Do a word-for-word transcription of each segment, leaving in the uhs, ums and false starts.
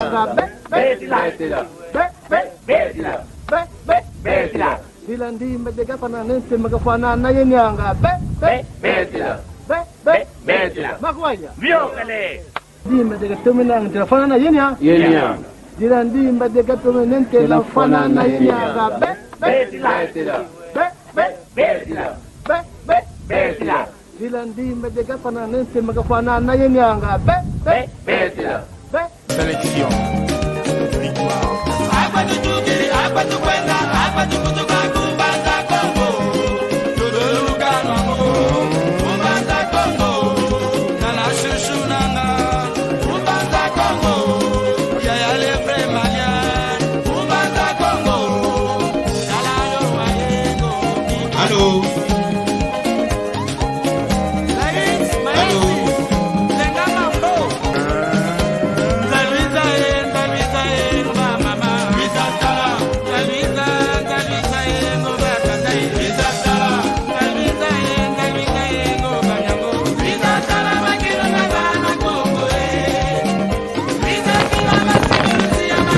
Be, be, betila. Betila. Be, be, betila. Be, be, betila. Dila ndimba de gafana nente magafana na ye nyanga. Be, be, be, betila. Be, be, be, betila. Makwanya. Viokele. Ndimba de gatomena nte la fana na ye nya. Ye nya. Dila ndimba de gatomena nte la fana na ye nyanga. Be, be, betila. Betila. Be, be, betila. Be, be, betila. Dila ndimba de gafana nente magafana na ye nyanga. Be, be, be, betila. Be. Sélection. Victoire. Allô? Allô?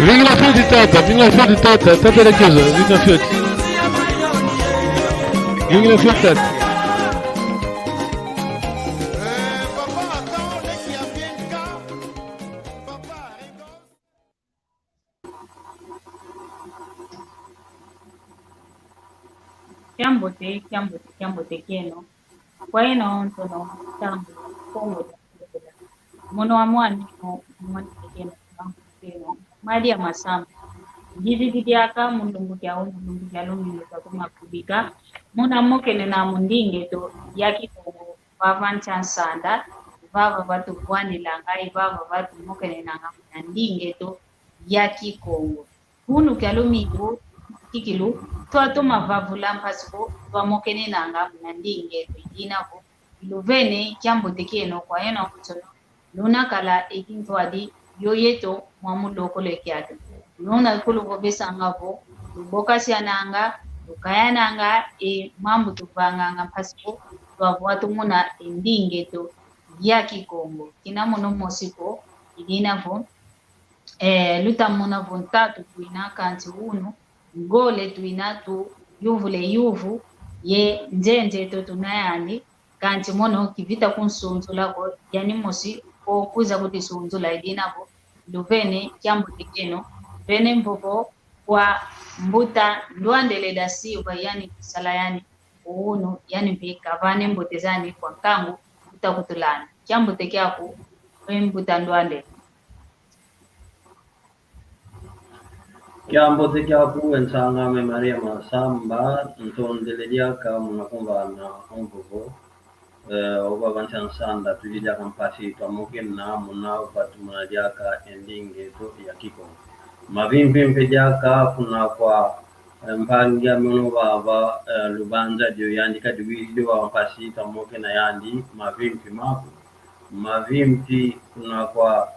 Vingila fioti tata, vingila fioti tata, tata la chiesa, vingila fioti. Vingila fioti tata. Kiambote, kiambote, kiambote kieno. Kwa yeno ntono, ntangu, Kongo dia Kongo. Mono wa mwana, mono wa mwana kieno, kieno. Maria Masamba. Didi diaka mu lumbu kia unu, lumbu kia lumingu, kakuma kubika. Muna mokene na mu ndinga eto ya Kikongo. Vava ntia nsanda, vava vatuvwanilanga, i vava vatumokenenanga muna ndinga eto ya Kikongo. Unu kia lumingu, kikilu, twatoma vavula mpasi vo twamokenenanga muna ndinga eto. I dina vo, luvene kiambote kieno kwa yeno nkutu, luna kala e kintwadi yo yeto mwa mu lokolo kiaki. Luna kulu vovesanga vo, lubokasiananga, lukayananga e mambu tuvanganga mpasi vo twavwatu muna e ndinga eto ya Kikongo. Kina mono mosi ko, i dina vo, eh, luta mona vo ntatu twina kansi unu, ngole twina tuyuvula e yuvu, ye nzenze eto tuna yandi, kansi mono kivita kunsunzula ko, yani mosi ko kwiza kutisunzula, i dina vo, luvene kiambote kieno, vene mvovo kwa mbuta Ndwandele da Silva, yani kusala yani unu, yani mpe kavana e mbote zani kwa nkangu uta kutulanda. Kiambote kiaku, e mbuta Ndwandele. Kiambote kiaku e nsang'ame Maria Masamba, ntondele diaka muna kumvana o mvovo, eh, o vava ntia nsanda, twidi diaka mpasi twamokena muna vatumuna diaka e ndinga eto ya Kikongo. Mavimpi mpe diaka kuna kwa, eh, mpangi ame ono vava, eh, Lubanza dio, yandi kadi wizidi vava mpasi twamokena yandi mavimpi maku. Mavimpi kuna kwa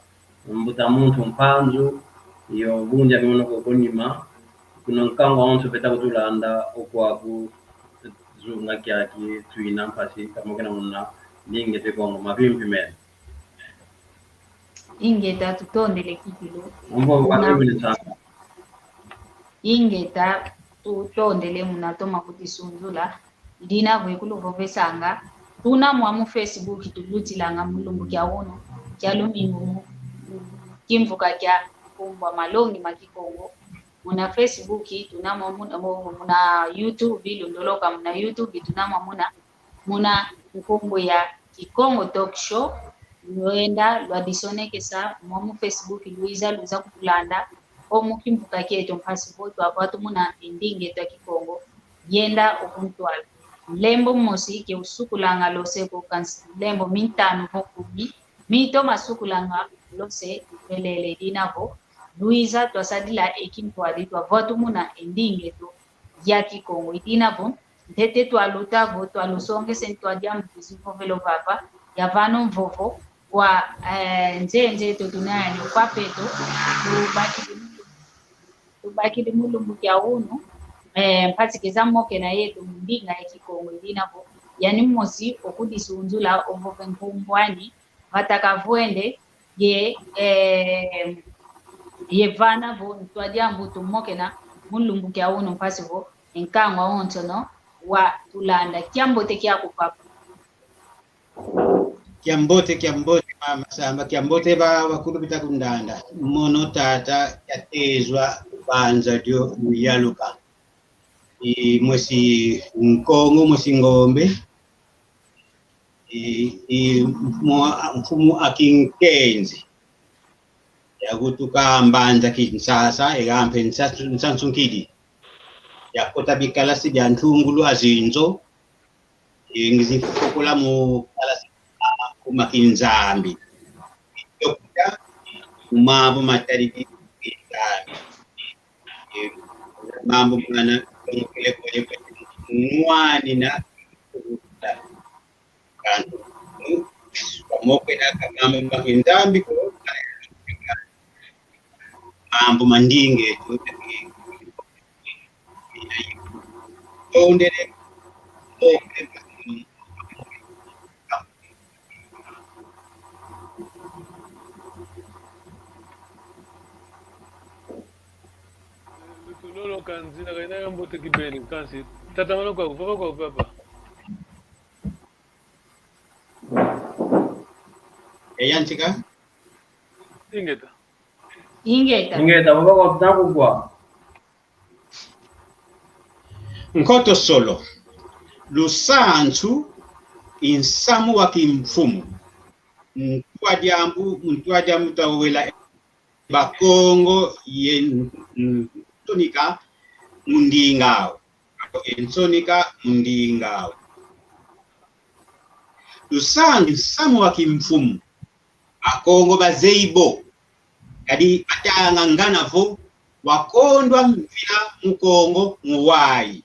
mbuta muntu Mpanzu, yo bundi ame ono koko nima, kuna nkangu awonso beta kutulanda, o kwaku zunga kiaki twina mpasi twamokena muna ndinga eto Kongo. Mavimpi mena. Ingeta, tutondele kikilu. Mbo muna mavimpi ni nsanga. Ingeta, tutondele muna toma kutisunzula. I dina vo ikulu vovesanga. Tuna mwa mu Facebook tulutilanga mu lumbu kia unu, kia lumingu mu, kimvuka kia nkumbu a malongi ma Kikongo. Muna Facebook, tuna mwa muna, mu-, muna YouTube, lundoloka muna YouTube, tuna mwa muna, muna nkumbu ya Kikongo Talk Show. Lwenda lwadisonekesa mwa mu Facebook, lwiza, lwiza kutulanda. O mu kimvuka kieto mpasi vo twavwatu muna e ndinga eto ya Kikongo, yenda o ku ntwala. Nlembo mosi ke usukulanga lose ko, kansi nlembo mintanu vo kumi, mitoma sukulanga lose, velele, dina vo, lwiza twasadila e kintwadi, twavwatu muna e ndinga eto ya Kikongo. I dina vo, ntete twaluta vo, twalusongesa e ntwadi a mu kwizi vovela o vava, yavana o mvovo kwa, eh, nzenze eto tuna yani o papa eto, tubakidi mu lumbu, tubakidi mu lumbu kia unu, eh, mpasi keza mokena yeto mu ndinga ya Kikongo. I dina vo, yani mosi o kudisunzula o vova e nkumbu ani, vata kavwende, ye, eh, Ye vana vo ntwadi a mbutu mokena mu lumbu kia unu mpasi vo e nkangu awonsono watulanda. Kiambote kiaku, papa. Kiambote, kiambote, mama Samba, kiambote ba, bakulu bita kundanda. Mono tata kiatezwa banza dio muyaluka. I mwesi Nkongo, mwesi Ngombe. I, i mfumu, mfumu a kinkenzi. Yavutuka mbanza Kinshasa, e ga mpe nsansu-, nsansunkidi. Yakota bikalasi bia ntungulu a zinzo. Ngizi fokola mu kalasi ma kinzambi. Dokta, mambu matadidi kinzambi. Mambu mana, kele, kele, kele, nwanina, kantu, pamoko na ka mambu ma kinzambi ko, mambu ma ndinga eto, tondele. Lutulolo kanzina kaina ya mbote kibeni, kansi tatamana kwa, papa, kwa papa. E yantika? Ingeta. Ingeta. Ingeta, papa, kwa taku kwa. Nkoto solo. Lusansu i nsamu wa kimfumu. Ntu a diambu, ntu a diambu tawela Bakongo ye n-, n-, nsonika mu ndinga au. Ye nsonika mu ndinga au. Lusansu nsamu wa kimfumu. Bakongo bazeyi bo. Kadi batanga ngana vo, wakondwa mvila mu Kongo mu wayi.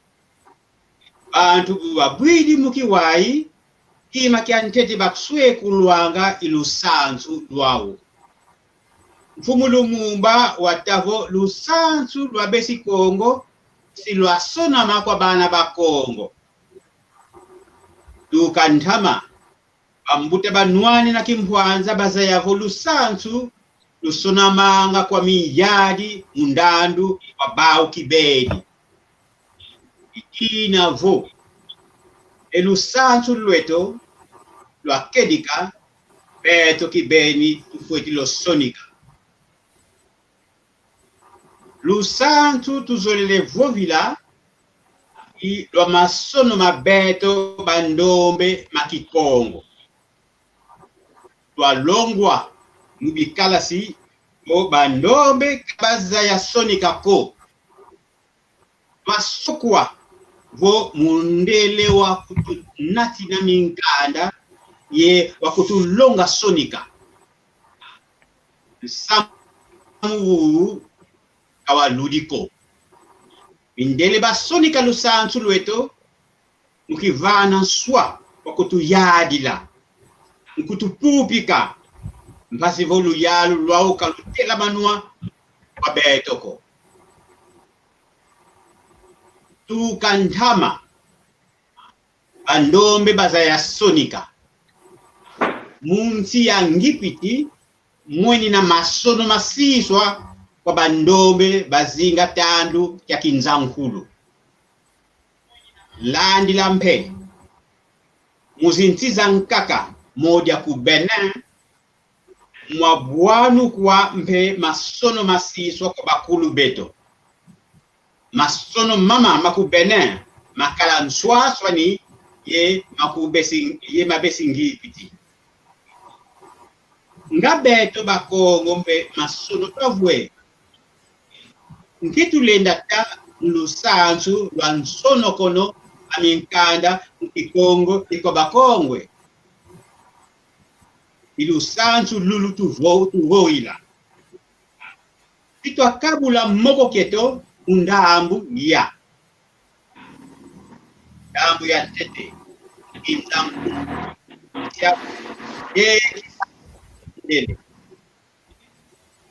Bantu bu babwidi mu kiwayi, kima kia ntete bakuswekulwanga i lusansu lwau. Mfumu Lumumba wata vo lusansu lwa besi Kongo si lwasonama kwa bana ba Kongo. Tuka ntama, bambuta banwanina kimpwanza bazaya vo lusansu lusonamanga kwa miyadi mu ndandu kwa bau kibeni. I dina vo e lusansu lweto lwakedika, beto kibeni tufweti lusonika. Lusansu tuzolele vovila i lwa masono ma beto bandombe ma Kikongo. Twalongwa mu bikalasi vo bandombe ka bazaya sonika ko. Twasokwa vo mundele wa kutunatina minkanda ye wa kutulonga sonika. Nsamu wu ka waludi ko. Mindele basonika lusansu lweto, mu kivana nswa wa kutuyadila, mu kutupupika, mpasi vo luyalu lwau ka lutelamanwa kwa beto ko. Tuka ntama, bandombe bazaya sonika. Mu nsi ya Ngipiti, mwenina masono masiswa kwa bandombe bazinga tandu kia kinzankulu. Landila mpe, mu zinsi zankaka, modia ku Benin, mwabwanukwa mpe masono masiswa kwa bakulu beto. Masono mama ma ku Benin makala nswaswani ye ma ku besi, ye ma besi Ngipiti. Nga beto Bakongo mpe masono twavwe. Nki tulenda ta mu lusansu lwa nsonokono a minkanda mu Kikongo ye kwa Bakongwe? I lusansu lulu tuvo-, tuvoila. Si twakabula moko kieto mu ndambu ya. Ndambu ya ntete, i ndambu ya ye mindele.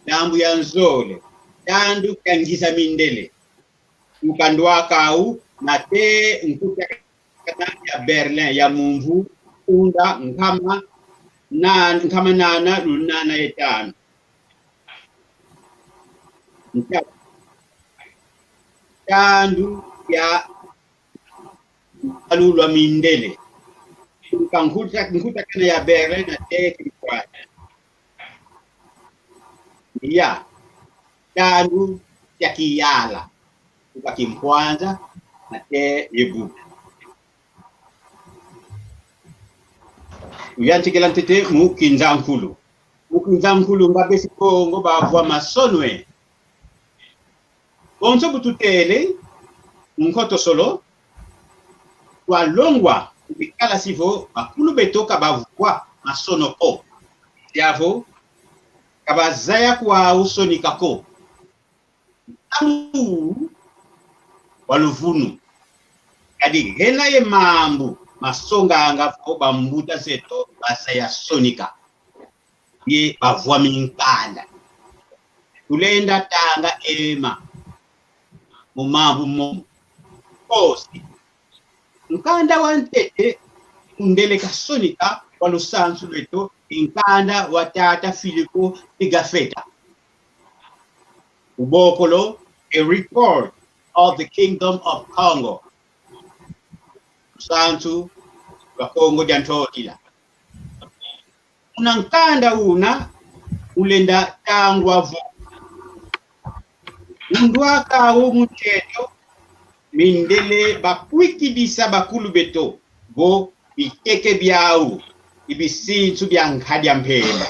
Ndambu ya nzole, tandu kia ngiza mindele. Tuka ndwaka au, nate nkuta ya Berlin ya mu mvu, unda nkama na, nkama nana lunana ye tanu. Nta-, ntandu ya nkalu lwa mindele. Ka nkuta-, nkutakana ya Berlin nate Kimpwanza. Ya, ntandu ya kiyala, kwa Kimpwanza nate ye bubu. Uyantikila ntete mu Kinzankulu. Mu Kinzankulu nga besi Kongo bavwa masono e. Bonso bu tutele, nkotosolo, twalongwa mu bikalasi vo bakulu beto ka bavwa masono ko. Yavo, ka bazaya kwau sonika ko. Ntangu wa luvunu. Kadi gena ye mambu masonganga vo bambuta zeto bazaya sonika ye bavwa minkanda. Tulenda tanga ema mu mambu momo. Kosi, nkanda wa ntete, mundele kasonika kwa lusansu lweto, i nkanda wa tata Filipo Tigafeta. Ubokolo, A Record of the Kingdom of Congo. Lusansu lwa Kongo dia Ntotila. Muna nkanda una ulenda tangwa vo: Mu ndwaka au mu nsi eto, mindele bakwikidisa bakulu beto vo biteke biau i bisinsu bia nkadi a mpemba,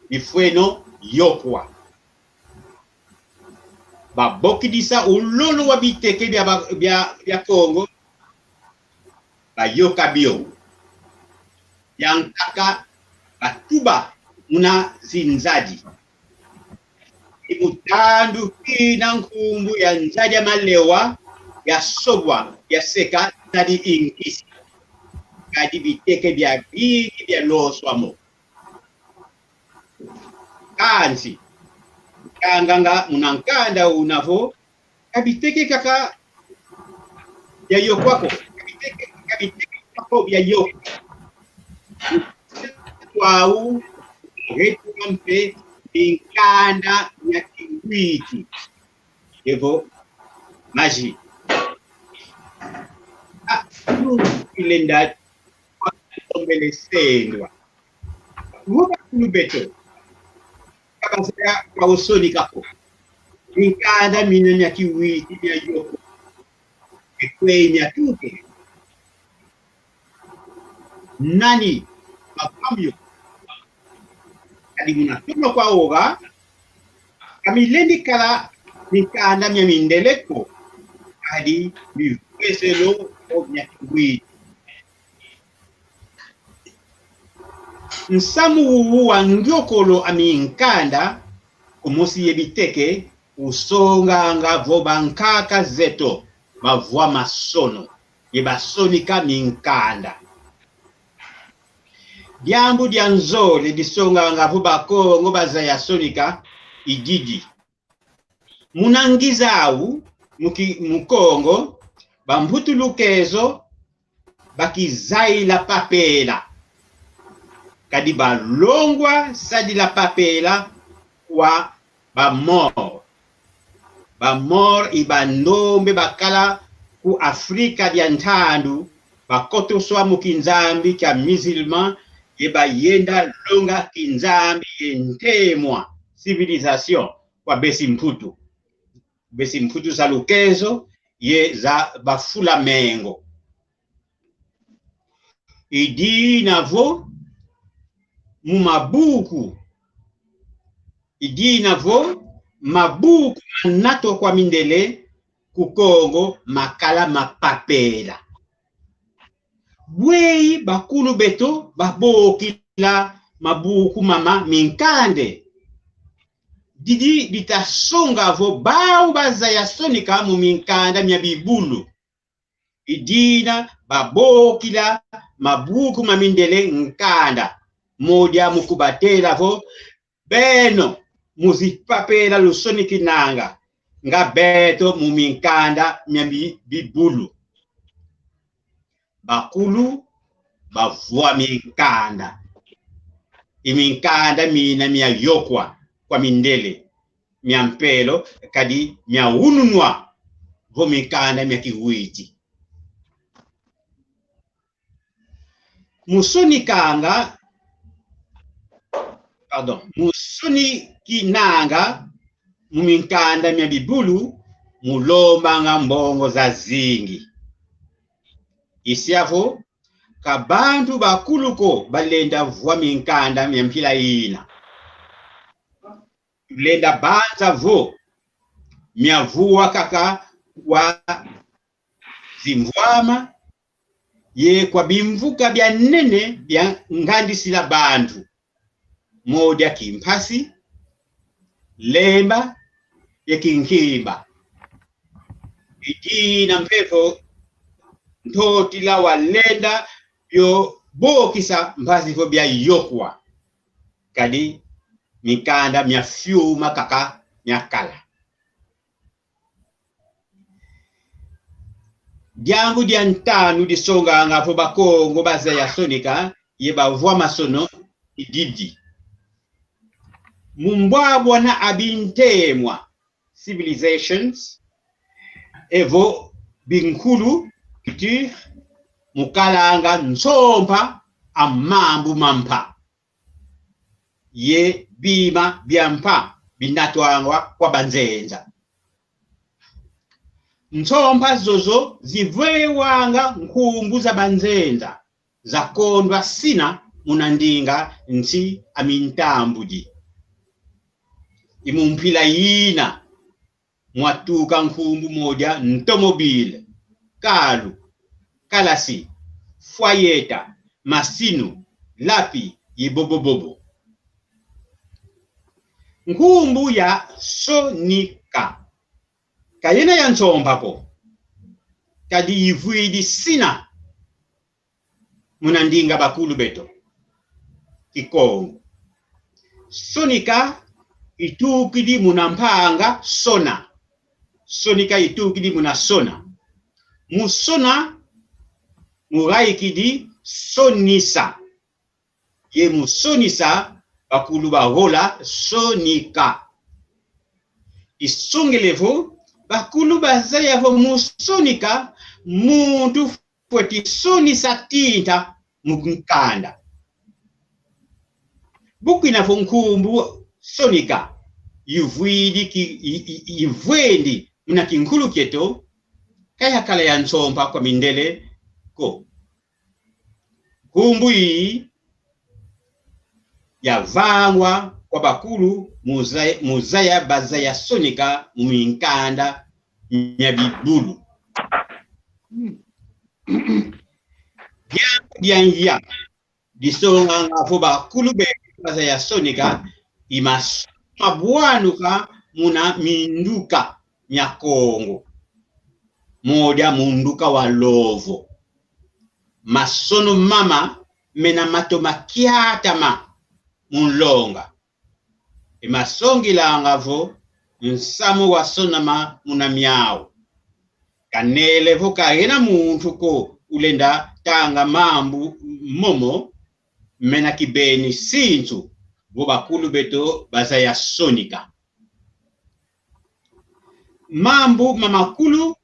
bifweno yokwa. Babokidisa ulolo wa biteke bia ba-, bia, bia Kongo, bayoka bio. Yankaka batuba muna zinzadi. I mu tandu kina nkumbu ya nzadi ya malewa, ya sobwa, ya seka, nzadi i nkisi. Kadi biteke bia bingi bia loswa mo. Kansi, tanganga muna nkanda una vo, ka biteke kaka bia yokwa ko, ka biteke, ka biteke kaka bia yokwa. Kwau, retuka mpe minkanda mia kiwiti. Evo, magie. Ah, ilenda tombele sendwa. Vo bakulu beto ka bazaya kwau sonika ko minkanda mina mia kiwiti mia yoko, e kwe mia tuke. Nani bavwa mio? Kadi muna tono kwa oga, ka milendi kala minkanda mia mindele ko, kadi mivweselo o mia kiwiti. Nsamu uwu wa ngiokolo a minkanda, kumosi ye biteke, usonganga vo bankaka zeto bavwa masono ye basonika minkanda. Diambu dia nzole disonganga vo Bakongo bazaya sonika i didi. Muna ngiza au, mu ki-, mu Kongo, bambutu Lukezo bakizayila papela. Kadi balongwa sadila papela kwa ba Maures. Ba Maures i bandombe bakala ku Afrika dia Ntandu, bakotoswa mu kinzambi kia musulman, ye bayenda longa kinzambi ye ntemwa, civilisation, kwa besi Mputu. Besi Mputu za Lukezo ye za ba Fulamengo. I dina vo mu mabuku, i dina vo mabuku manatwa kwa mindele ku Kongo makala ma papela. Bweyi bakulu beto babokila mabuku mama minkanda? Didi dita songa vo bau bazaya sonika mu minkanda mia bibulu. I dina babokila mabuku ma mindele nkanda. Mu dia mu kubatela vo: Beno, mu zi papela lusonikinanga, nga beto mu minkanda mia bi-, bibulu. Bakulu bavwa minkanda. I minkanda mina mia yokwa kwa mindele. mia mpelo, kadi mia wununwa vo minkanda mia kiwidi. Mu sonikanga, pardon, mu sonikinanga mu minkanda mia bibulu, mu lombanga mbongo zazingi. I sia vo, ka bantu bakulu ko balenda vwa minkanda mia mpila yina. Lenda banza vo mia vwa kaka kwa zimvwama ye kwa bimvuka bia nene bia ngandisila bantu, modia Kimpasi, Lemba ye Kinkimba. I dina mpe vo ntotila walenda byo bokisa mpasi vo bya yokwa. Kadi minkanda mya fiuma kaka mya kala. Dyangu dya ntanu disonganga vo Bakongo bazaya sonika ye bavwa masono i didi. Mu mbwabwana a bintemwa, civilizations, evo binkulu, culture, mu kalanga nsompa a mambu ma mpa ye bima bya mpa binatwangwa kwa banzenza. Nsompa zozo zivewanga nkumbu za banzenza zakondwa sina muna ndinga nsi a mintambudi. I mu mpila yina mwatuka nkumbu modia ntomobile, kalu, kalasi, fwayeta, masinu, lapi, ye bobobobo. Nkumbu ya sonika ka yena ya nsompa ko, kadi ivwidi sina muna ndinga bakulu beto Kikongo. Sonika itukidi muna mpanga sona. Sonika itukidi muna sona. Mu sona mu gaikidi sonisa. Ye mu sonisa, bakulu bagola sonika. Isongele vo bakulu bazaya vo mu sonika, muntu fweti sonisa tinta mu nkanda. Bu kwina vo nkumbu sonika ivwidi ki, i, i, ivwendi muna kinkulu kieto, ka yakala ya nsompa kwa mindele ko. Nkumbu yi yavangwa kwa bakulu mu zaya, mu zaya bazaya sonika mu minkanda mya bibulu. Diambu dia ngia disonganga vo bakulu be bazaya sonika i masono mabwanuka muna minduka mya Kongo, modia munduka wa Lovo. Masono mama mena matoma kiatama mu nlonga. I masongilanga vo nsamu wasonama muna miau. Kanele vo ka yena muntu ko ulenda tanga mambu momo, mena kibeni sinsu vo bakulu beto bazaya sonika. Mambu ma makulu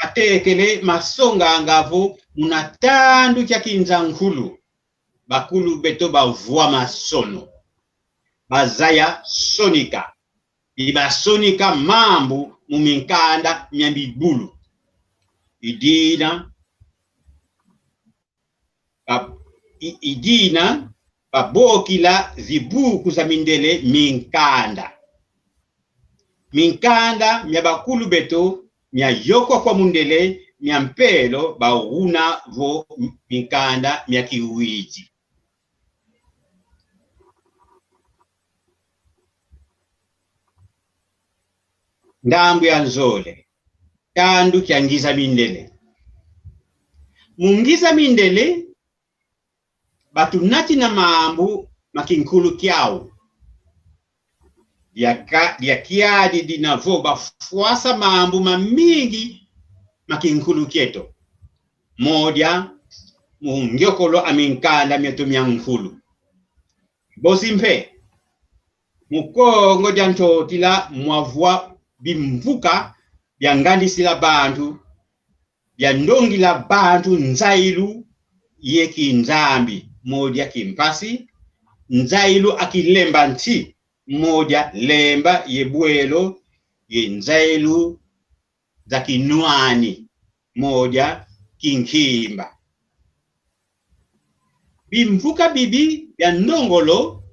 matekele masonganga vo muna tandu kia kinza nkulu bakulu beto bavwa masono, bazaya sonika, i basonika mambu mu minkanda mya bibulu. I dina ba, i, i dina babokila zibuku za mindele minkanda. Minkanda mya bakulu beto mya yokwa kwa mundele, mya mpelo bawuna vo minkanda mya kiwidi. Ndambu ya nzole, tandu kia ngiza mindele. Mu ngiza mindele, batunatina mambu ma kinkulu kiau. Dia ka, dia kiadi dina vo bafwasa mambu mamingi ma kinkulu kieto, modia mu ngiokolo a minkanda mieto mya nkulu. Bosi mpe, Mu Kongo dia Ntotila mwavwa bimvuka bia nganisila bantu, bia ndongila bantu nzayilu ye kinzambi, modia kimpasi, nzayilu a kilemba nsi, modia lemba ye bwelo, ye nzayilu za kinwani, modia kinkimba. Bimvuka bibi bia ndongolo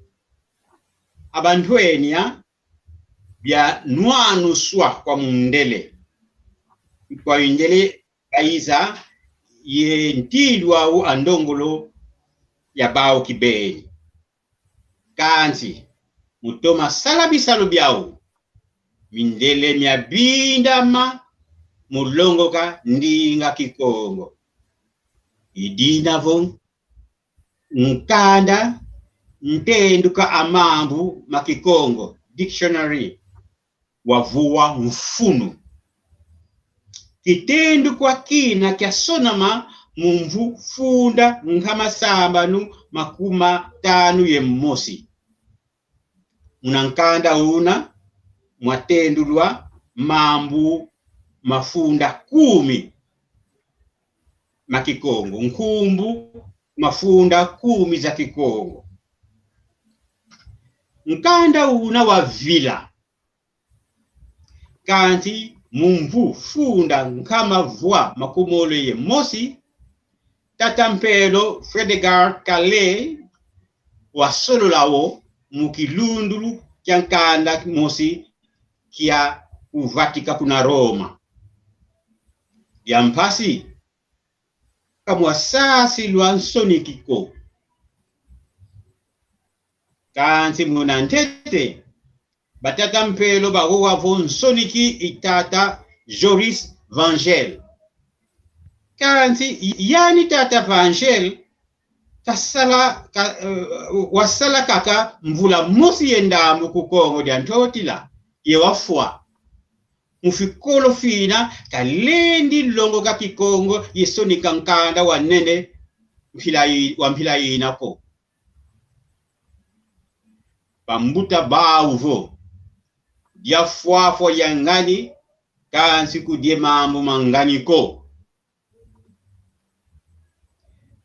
a bantwenia bia nwanuswa kwa mundele, kwa mindele bayiza ye ntindu au a ndongolo ya bau kibeni. Kansi, mu toma sala bisalu biau, mindele mia bindama mu longoka ndinga Kikongo. I dina vo nkanda ntenduka a mambu ma Kikongo, dictionary, wavwa mfunu. Kitendu kwa kina kiasonama mu mvu funda nkama sambanu makuma tanu ye mosi. Muna nkanda una mwatendulwa mambu mafunda kumi ma Kikongo, nkumbu mafunda kumi za Kikongo. Nkanda una wavila. Kansi mu mvu funda nkama vwa makumole ye mosi, tata mpelo Fredegard Callée wasolola wo mu kilundulu kia nkanda mosi kia kuvatika kuna Roma. Dia mpasi, ka mwasasilwa nsoniki ko. Kansi muna ntete, batata mpelo bawowa vo nsoniki i tata Joris Vangel. Kansi yani tata Vangel kasala, ka, eh, wasala kaka mvula mosi ye ndambu ku Kongo dia Ntotila, ye wafwa. Mu fikolo fina, kalendi longoka Kikongo ye sonika nkanda wa nene mpila yi-, wa mpila yina ko. Bambuta bau vo, dia fwafwa ya ngani, kansi ku dia mambu ma ngani ko.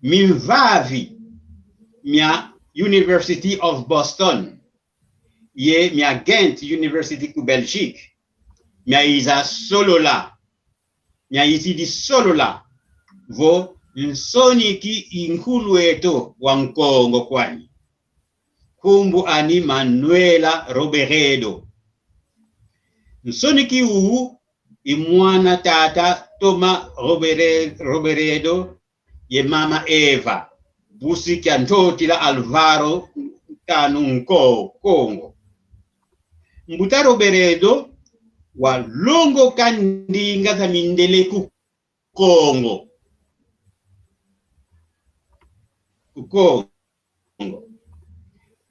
Mimvavi mia University of Boston ye mia Ghent University ku Belgique miayiza solola, miayizidi solola vo nsoniki i nkulu eto wa Nkongo kwani. Nkumbu ani Manuela Roberedo. Nsoniki u i mwana tata Toma Robere-, Roberedo ye mama Eva, busi kia Ntotila Alvaro tanu Nko-, Kongo. Mbuta Roberedo walongoka ndinga za mindele ku Kongo. Ku Kongo.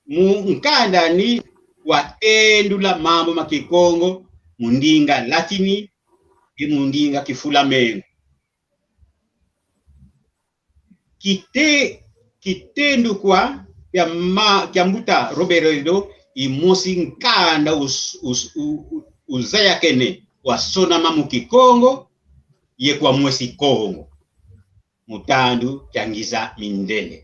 Mu nkanda ani watendula mambu ma Kikongo mu ndinga latini ye mu ndinga kifulamengo. Kite-, kitendu kwa kia ma-, kia mbuta Roberedo i mosi nkanda us-, us-, u-, u-, uzayakene, wasonama mu Kikongo ye kwa mwesi Kongo, mu tandu kia ngiza mindele.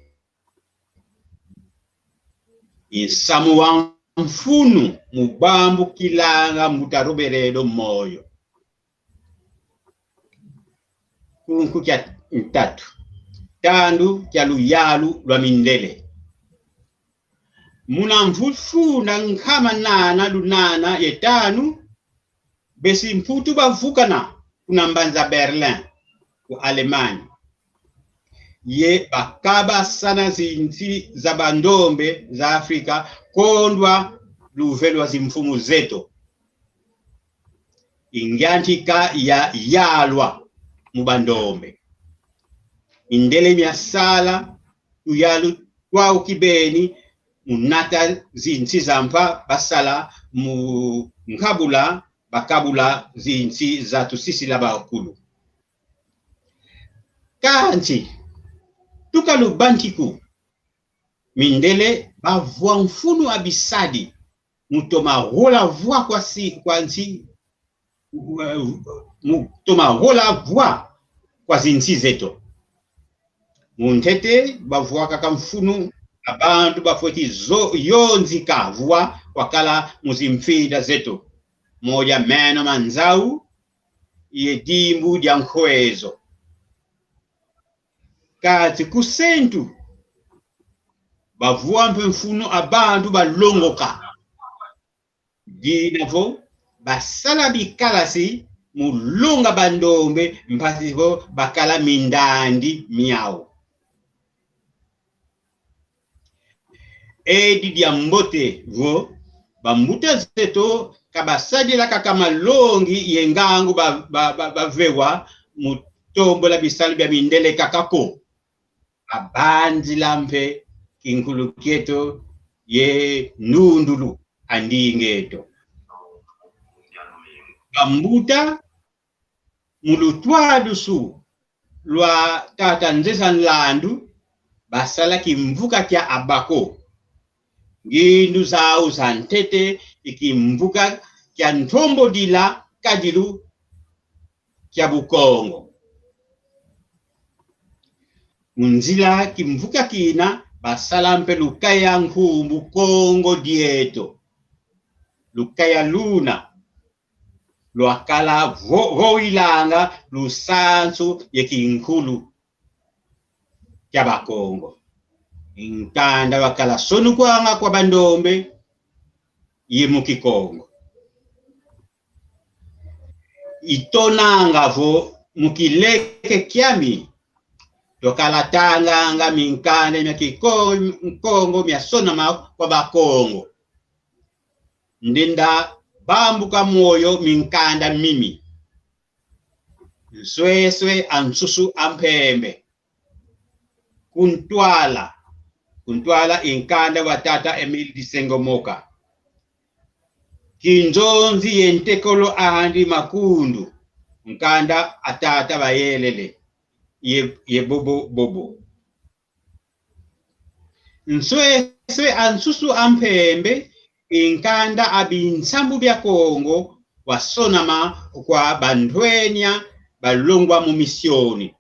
I nsamu wa mfunu mu bambukilanga mbuta Roberedo moyo. Kunku kia ntatu. Tandu kia luyalu lwa mindele. Muna mvu funda nkama nana lunana ye tanu, besi Mputu bavukana kuna mbanza Berlin, ku Allemagne. Ye bakabasana zinsi za bandombe za Afrika, kondwa luve lwa zimfumu zeto. I ngiantika yayalwa mu bandombe. Mindele miasala tuyalu twau kibeni, mu nata zinsi za mpa basala mu nkabula, bakabula zinsi za tusisila bakulu. Kansi, tuka lubantiku, mindele bavwa mfunu a bisadi, mu toma gola vwa kwa si, kwa nsi, mu toma gola vwa kwa zinsi zeto. Mu ntete, bavwakaka mfunu a bantu bafweti zo-, yonzika vwa kwakala mu zimfinda zeto, moya meno ma nzau ye dimbu dia nkwezo. Kansi ku sentu, bavwa mpe mfunu a bantu balongoka. Dina vo basala bikalasi mu longa bandombe, mpasi vo bakala mindandi miau. Edi dia mbote vo bambuta zeto ka basadila kaka malongi ye ngangu ba, ba, ba, bavewa mu tombola bisalu bia mindele kaka ko. Babanzila mpe kinkulu kieto ye nundulu a ndinga eto. Bambuta, mu lutwadusu lwa tata Nzeza Nlandu, basala kimvuka kia Abako. Ngindu zau za ntete i kimvuka kia ntombodila kadilu kia Bukongo. Mu nzila kimvuka kina, basala mpe lukaya nkumbu Kongo dieto, lukaya luna lwakala vo-, voilanga lusansu ye kinkulu kia Bakongo. Nkanda wakala sonukwanga kwa bandombe ye mu Kikongo. I tonanga vo mu kileke kiami, twakala tanganga minkanda mia Kiko-, Kikongo miasonama kwa Bakongo. Ndenda bambuka moyo minkanda mimi: Nsweswe a nsusu a mpembe, Kuntwala. Kuntwala i nkanda wa tata Emile Disengomoka. Kinzonzi ye ntekolo andi Makundu, nkanda a tata Bayelele ye, ye bobo bobo. Nsweswe a nsusu a mpembe i nkanda a binsambu bia Kongo wasonama kwa bantwenia balongwa mu misioni.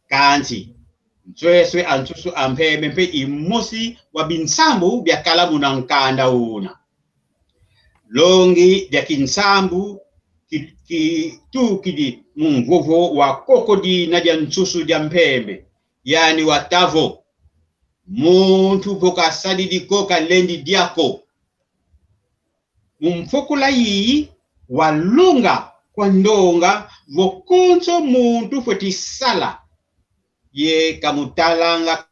Kansi, nsweswe a nsusu a mpembe mpe i mosi wa binsambu biakala muna nkanda una. Longi dia kinsambu ki-, kitukidi mu mvovo wa koko dina dia nsusu dia mpembe, yandi wata vo: Muntu vo kasadidi ko, kalendi dia ko. Mu mfokola yiyi, walonga kwa ndonga vo konso muntu fweti sala, ye kamutalanga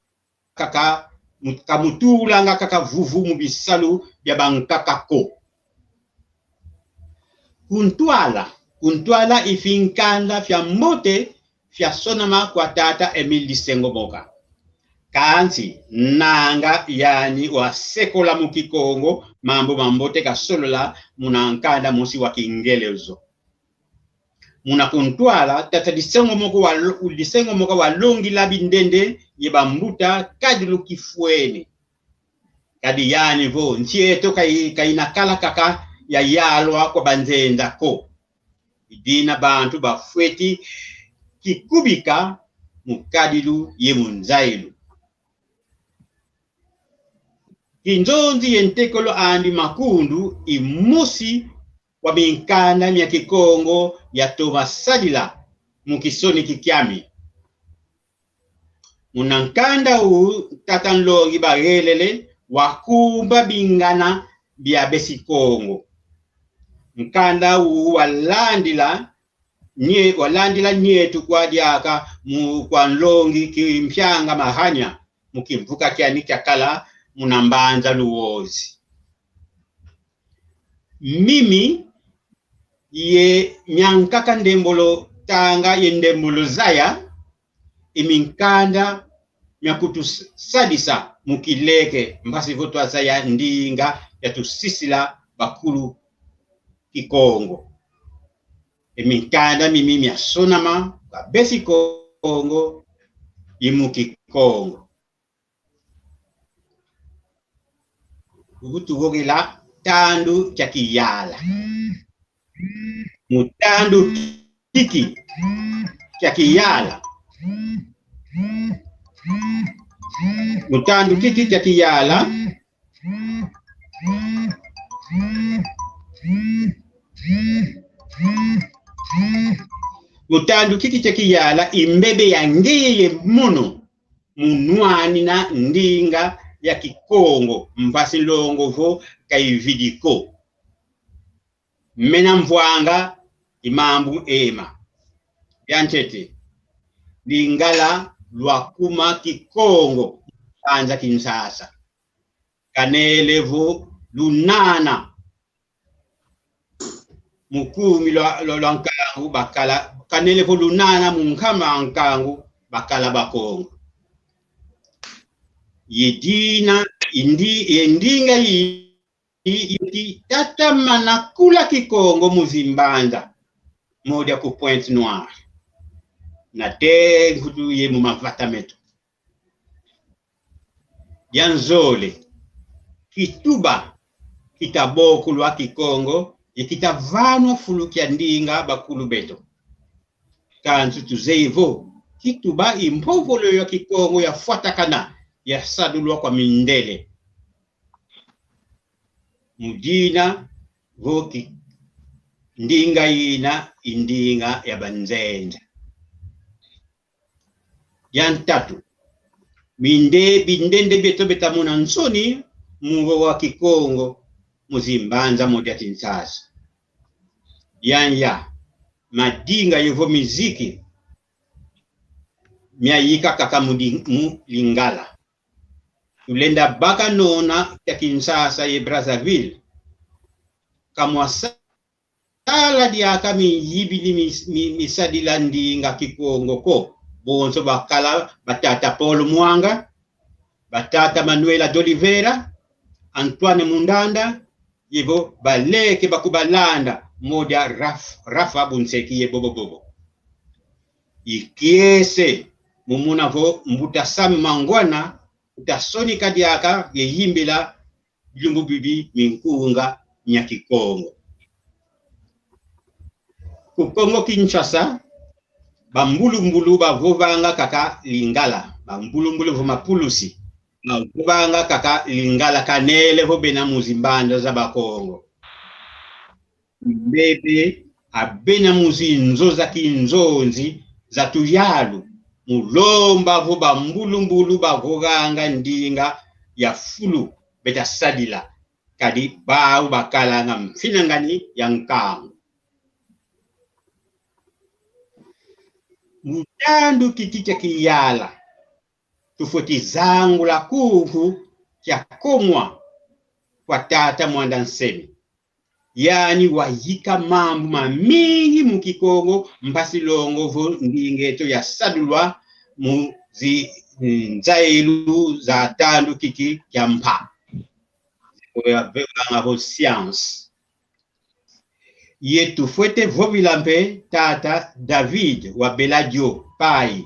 kaka, mu-, kamutulanga kaka vuvu mu bisalu bia bankaka ko. Kuntwala. Kuntwala i finkanda fia mbote fiasonama kwa tata Emile Disengomoka. Kansi, nanga yandi wasekola mu Kikongo mambu mambote kasolola muna nkanda mosi wa Kingelezo. Muna Kuntwala, tata Disengomoka walo-, Disengomoka walongila bindende ye bambuta kadilu kifwene. Kadi yandi vo nsi eto kai-, kaina kala kaka ya yalwa kwa banzenza ko. I dina bantu bafweti kikubika mu kadilu ye mu nzailu. Kinzonzi ye ntekolo andi Makundu i mosi wa minkanda mia Kikongo yatoma sadila mu kisoneki kiami. Muna nkanda u, tata nlongi Bayelele wakumba bingana bia besi Kongo. Nkanda u walandila nye-, walandila nyetu kwa diaka mu kwa nlongi Kimpianga Mahania, mu kimvuka kiani kiakala muna mbanza Luozi. Mimi ye miankaka Ndembolo Tanga ye Ndembolo Zaya, i minkanda mia kutusadisa mu kileke, mpasi vo twazaya ndinga yatusisila bakulu Kikongo. I minkanda mimi miasonama kwa besi Kongo ye mu Kikongo. Kuku tuvovela tandu kia kiyala. Mu tandu kiki kia kiyala. Mu tandu kiki kia kiyala. Mu tandu kiki kia kiyala, i mbebe ya ngeye mono mu nwanina ndinga ya Kikongo, mpasi longo vo ka ividi ko. Mena mvwanga i mambu ema. Bia ntete, Lingala lwakuma Kikongo, banza Kinshasa. Kanele vo lunana mu kumi lwa, lwa, lwa nkangu bakala, kanele vo lunana mu nkama nkangu bakala Bakongo. Ye dina, indi, ye ndinga yi, yi, yi tatamana kula Kikongo mu zimbanza, modia ku Pointe-Noire, nate nkutu ye mu mavata meto. Dia nzole, kituba kita bokulwa Kikongo, ye kita vanwa fulu kia ndinga bakulu beto. Kansi tuzeyi vo kituba i mpovolo ya Kikongo yafwatakana, yasadulwa kwa mindele. Mu dina vo ki-, ndinga yina i ndinga ya banzenza. Ya ntatu, minde-, bindende beto beta mona nsoni mu vova Kikongo mu zimbanza modia Kinshasa. Ya nya, madinga yovo miziki mia yika kaka mu di-, mu Lingala. Tulenda baka nona kia Kinshasa ye Brazzaville ka mwasa- tala diaka miyibidi mi, mi, misadila ndinga Kikongo ko. Bonso bakala batata Paul Mwanga, batata Manuela d'Oliveira, Antoine Mundanda, yovo baleke bakubalanda, modia Raf-, Rafa Bunseki ye bobo bobo. I kiese mu mona vo Mbuta Sam Mangwana uta sonika diaka ye yimbila bilumbu bibi minkunga mia Kikongo. Ku Kongo Kinshasa, bambulumbulu bavovanga kaka Lingala, bambulumbulu vo mapulusi, bavovanga kaka Lingala, kanele vo bena mu zimbanza za Bakongo. Mbebe abena mu zinzo za kinzonzi za tuyalu, mu lomba vo bambulumbulu bavovanga ndinga ya fulu beta sadila, kadi bau bakalanga mfinangani ya nkangu. Mu tandu kiki kia kiyala, tufweti zangula kuku kia komwa kwa tata Muanda Nsemi. Yani wayika mambu mamingi mu Kikongo, mpasi longo vo ndinga eto yasadulwa mu zi-, nzayilu za tandu kiki kia mpa. Oyo bavovanga vo science. Ye tufwete vovila mpe tata David wa Beladio Pai,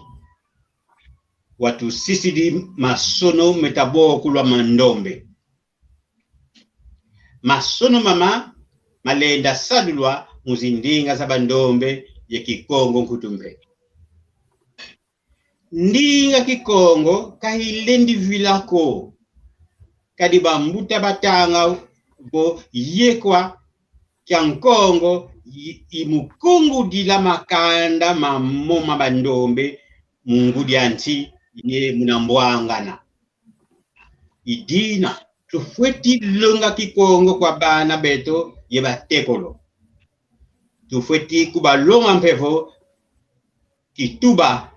watusisidi masono meta bokulwa mandombe. Masono mama malenda sadulwa mu zindinga za bandombe ye Kikongo nkutu mpe. Ndinga Kikongo ka ilendi vila ko, kadi bambuta batanga vo yekwa kia Nkongo i, i mu kungudila makanda mamo ma bandombe mu ngudi a nsi ye muna mbwangana. I dina tufweti longa Kikongo kwa bana beto ye batekolo. Tufweti kubalonga mpe vo kituba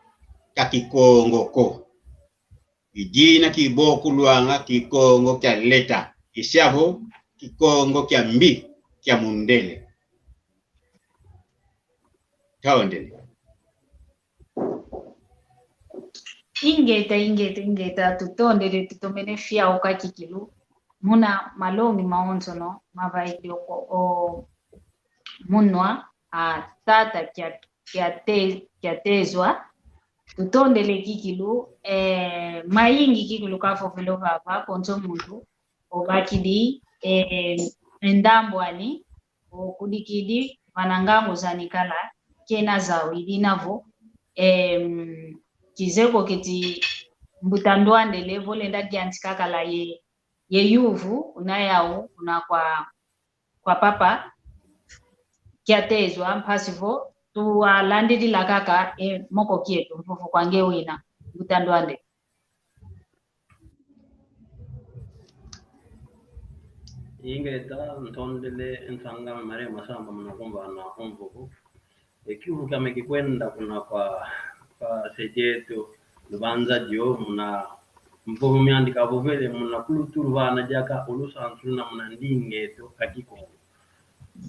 ka Kikongo ko. I dina kibokulwanga Kikongo kia leta, i sia vo Kikongo kia mbi, kia mundele. Tondele. Ingeta, ingeta, ingeta, tutondele, tutomene fiauka kikilu muna malongi mawonsono mavaikidi o, o munwa a tata kia, kia te, kia tezwa. Tutondele kikilu, eh, mayingi kikilu kavovele vava, konso muntu obakidi, eh, e ndambu ani, okudikidi vana ngangu zani kala, kena zau, i dina vo, em, kizeye ko keti Mbuta Ndwandele vo lenda yantika kala ye, ye yuvu una yau, una kwa, kwa papa Kiatezwa, mpasi vo tulandidila kaka e moko kieto, mvovo kwa nge wina, Mbuta Ndwandele. Ingeta, ntondele e nsanga Maria Masamba muna kumvana o mvovo. E kiuvu kiame kikwenda kuna kwa, kwa se dieto Lubanza Dio, muna mvovo miandi kavovele, muna kulutulu vana diaka o lusansu luna muna ndinga eto a Kikongo.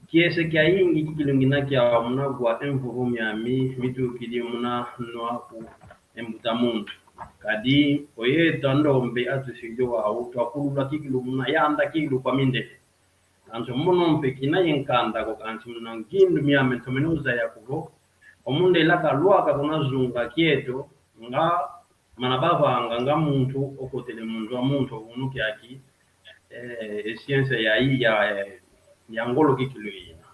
Kiese kiayingi kikilu ngina kiau muna wa e mvovo miami mitukidi muna nwa aku e mbuta muntu. Kadi oyeto a ndombe atusidi wau, twakulula kikilu muna yanda kikilu kwa mindele. Kansi mono mpe kina ye nkanda ko, kansi muna ngindu miame ntomene uzaya ko vo, o mundele kalwaka kuna zunga kieto, nga mana bavanga nga muntu okotele mu nzo a muntu, o unu kiaki, eh, e ciência ya, ya, eh, ya ngolo kikilu yina.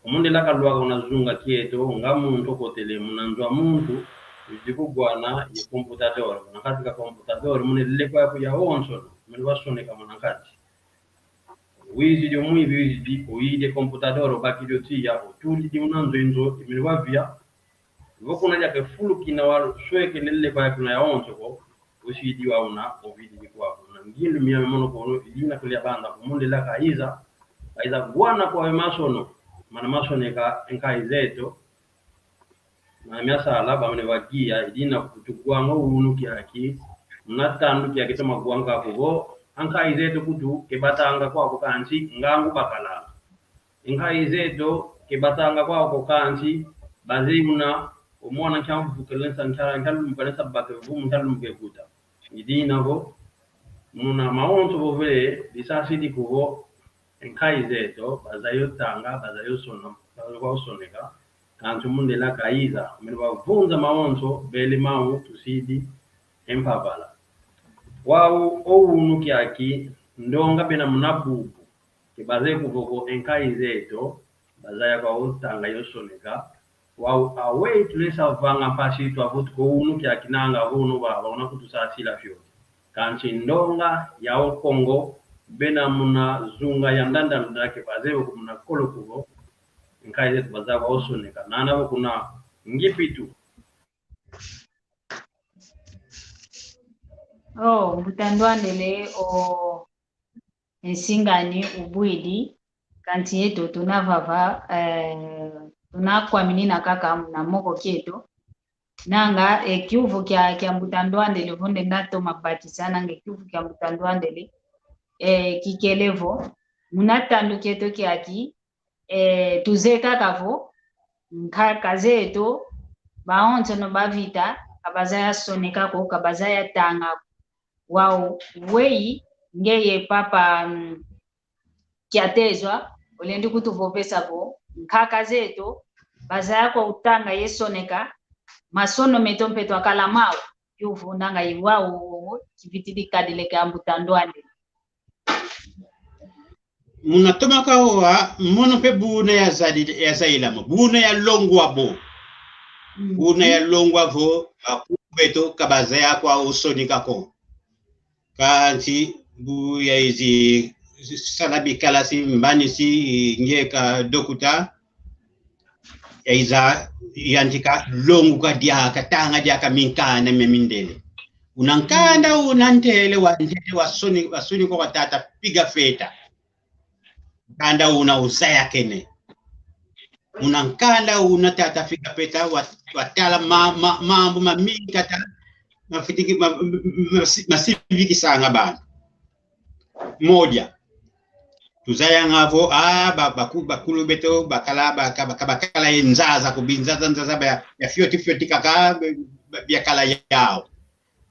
O mundele kalwaka kuna zunga kieto, nga muntu okotele muna nzo a muntu, wizi kuwana ye computador. Muna kati ka computador, muna e leko yaku yawonso, muna wasoneka muna kati. Wizidi o mwivi, wizidi, oyidi e computador, obakidi o tiya, otulidi muna nzo, e nzo, i mene wavia. Vo kuna diaka e fulu kina waswekele e leko yaku yawonso ko, osidi wau una, ovididi kwaku. Na ngindu miame mono kono, i dina kuli abanda ko, mundele kayiza, kayiza wana kwa e masono, mana masoneka e nkayi zeto, mana miasala, bamene bagiya, i dina kutu wanga o unu kiaki, muna tandu kiaki toma wanga ko vo, a nkayi zeto kutu ke batanga kwaku kansi ngangu bakalanga. E nkayi zeto ke batanga kwaku kansi bazeye una, o mwana nkia mvukele nsa, nkia, nkia lumbu kele nsa baka e vumu, nkia lumbu ke kuta. I dina vo, muna mawonso vovele, disasidi ko vo, e nkayi zeto, bazaya o tanga, bazaya o sona, bazaya kwa o soneka, kansi mundele kayiza, mene bavunza mawonso, bele mau tusidi e mpavala. Wau o unu kiaki, ndonga bena muna bubu, ke bazeye ko vo ko e nkayi zeto, bazaya kwa o tanga ye o soneka, wau aweyi tulesa vanga mpasi twavutuka o unu kiaki nanga vo unu ba, ba una kutusasila fioti. Kansi ndonga ya o Kongo, bena muna zunga ya ndanda ndanda ke bazeye ko muna kolo ko vo, e nkayi zeto bazaya kwa o soneka. Nana vo kuna Ngipitu. Oh, Mbuta Ndwandele, o, e nsinga ani ubwidi, kansi yeto tuna vava, eh, tuna kwaminina kaka na moko kieto. Nanga, e kiuvu kia, kia Mbuta Ndwandele vo ndenda toma bakisa, nanga e kiuvu kia Mbuta Ndwandele, eh, kikele vo, muna tandu kieto kiaki, eh, tuzeye kaka vo, nkaka zeto, bawonsono bavita, ka bazaya soneka ko, ka bazaya tanga ko. Wau, weyi, ngeye papa, mm, Kiatezwa, olendi kutuvovesa vo, nkaka zeto, bazaya kwa o tanga ye soneka, masono meto mpe twakala mau, yuvu nanga i wau, kivitidi kadileka a Mbuta Ndwandele. Muna toma kawa, mono mpe buna yazadi-, yazayila mo, buna yalongwa bo. Buna yalongwa vo, bakulu beto ka bazaya kwa o soneka ko. Kansi bu yayizi sala bikalasi, mbanisi, ngieka dokta, yayiza yantika longuka diaka, tanga diaka minkanda mia mindele. Una nkanda una ntele wa, ntele wa soni, wa soni kwa tata Piga Feta. Nkanda una uzayakene. Una nkanda una tata Piga Feta wa, watala ma, ma, mambu mamingi kata, mafitiki, ma, ma, ma, masi-, masivikisanga bantu. Moja. Tuzayanga vo, ah, ba, baku-, bakulu beto, bakala, baka-, baka-, bakala ye nzaza, ko binzaza, nzaza, ba, ya fioti, fioti kaka, ba, ba, biakala yau.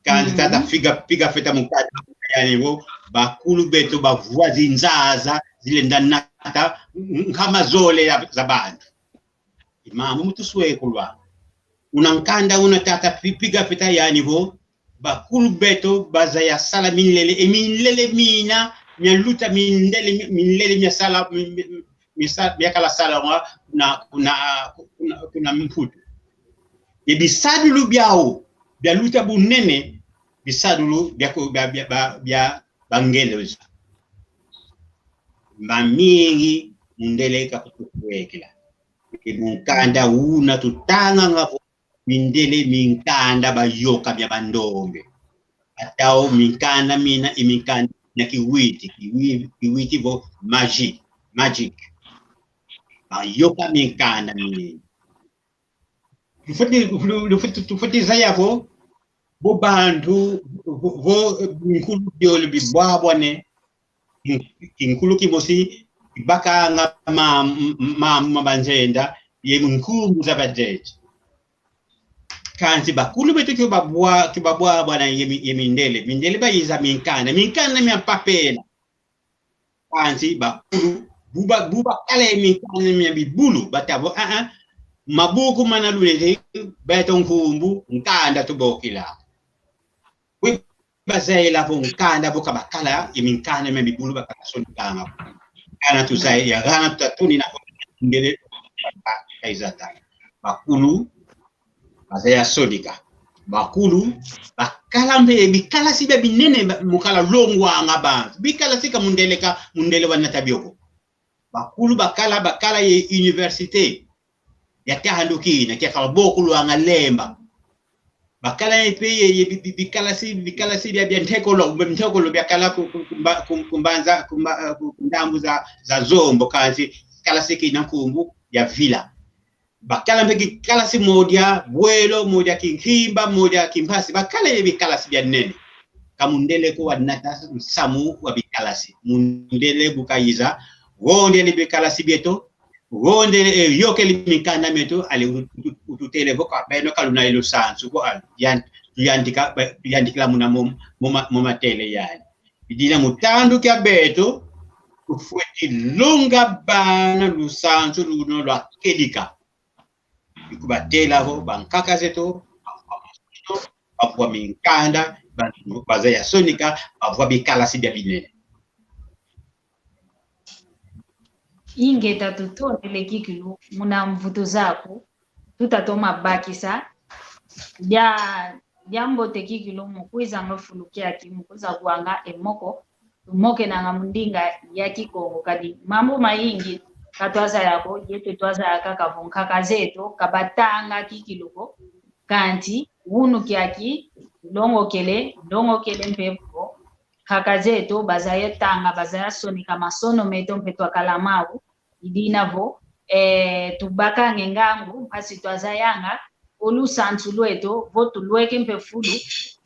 Kansi tata Piga, Piga Feta mu kati, yani vo, bakulu beto, bavwa zinzaza, zilenda nata, n-, nkama zole ya, za bantu. I mambu mu tuswekulwa. Una nkanda una tata Pi-, Piga Feta yani vo, bakulu beto bazaya sala minlele, e minlele mina mia luta mindele, mindele mia sala, mi-, mi-, misa-, mia kala salanga kuna, kuna, kuna, kuna Mputu. Ye bisadulu biau, bia luta bunene, bisadulu bia ku-, bia, bia, bia, bia Bangeleza. Mamingi mundele kakutukwekila. Ye mu nkanda una tutanganga vo mindele minkanda bayoka mia bandombe. Atau minkanda mina i minkanda mia kiwiti, kiwi-, kiwiti vo magie, magic. Bayoka minkanda mina. Tufweti, tu-, tufweti, tufweti zaya vo, vo bantu, vo, vo, eh, nkulu biole bibwabwane, kin-, kinkulu kimosi kibakanga ma, ma, ma banzenda, ye nkumbu za banzenda. Kansi bakulu beto ki babwa-, ki babwabwana ye mi-, ye mindele. Mindele bayiza minkanda. Minkanda mia mpapela. Kansi bakulu, bu ba-, bu bakala ye minkanda mia bibulu, bata vo, ah, ah, mabuku mana lulete, beto nkumbu, nkanda tubokila. Wi bazayila vo nkanda vo ka bakala ye minkanda mia bibulu bakala sonikanga. Kana tuzayila, kana tutatuni na ngele kaizata. Bakulu bazaya sonika. Bakulu bakala mpe bikalasi bia binene ba-, mu kala longwanga bantu. Bikalasi ka mundele ka, mundele wanata bio ko. Bakulu bakala, bakala ye université ya tandu kina, kia kala bokulwanga Lemba. Bakala ye mpe ye, ye bi-, bi-, bikalasi, bikalasi bia, bia ntekolo, ntekolo bia kala ku, ku, ku mba-, ku, ku mbanza, ku mba-, eh, ku, ku ndambu za, za Zombo, kansi kalasi kina nkumbu ya Vila. Bakala mpe kikalasi modia Bwelo, modia Kinkimba, modia Kimpasi. Bakala ye bikalasi bia nene. Ka mundele ko wanata nsamu wa bikalasi. Mundele bu kayiza, wondele bikalasi bieto, wondele, eh, yokele minkanda mieto, ale utu-, utu-, ututele vo ka beno ka luna ye lusansu ko, ale, yan-, tuyantika, ba-, tuyantikila muna mo, mo ma-, mo matele yani. I dina mu tandu kia beto, tufweti longa bana lusansu luna lwa kedika. I kubatela vo bankaka zeto, bavwa minkanda, ba-, bazaya sonika, bavwa bikalasi bia binene. Ingeta, tutondele kikilu muna mvutu zaku, tutatoma bakisa dia, dia mbote kikilu mu kwizanga fulu kiaki, mu kwiza vwanga e moko, tumokenanga mu ndinga ya Kikongo, kadi mambu mayingi ka twazaya ko, yeto twazaya kaka vo nkaka zeto ka batanga kikilu ko, kansi wunu kiaki longokele, longokele mpe vo nkaka zeto bazaya tanga, bazaya sonika masono meto mpe twakala mau, i dina vo, eh, tubakanga e ngangu, mpasi twazayanga o lusansu lweto, vo tulweke mpe fulu,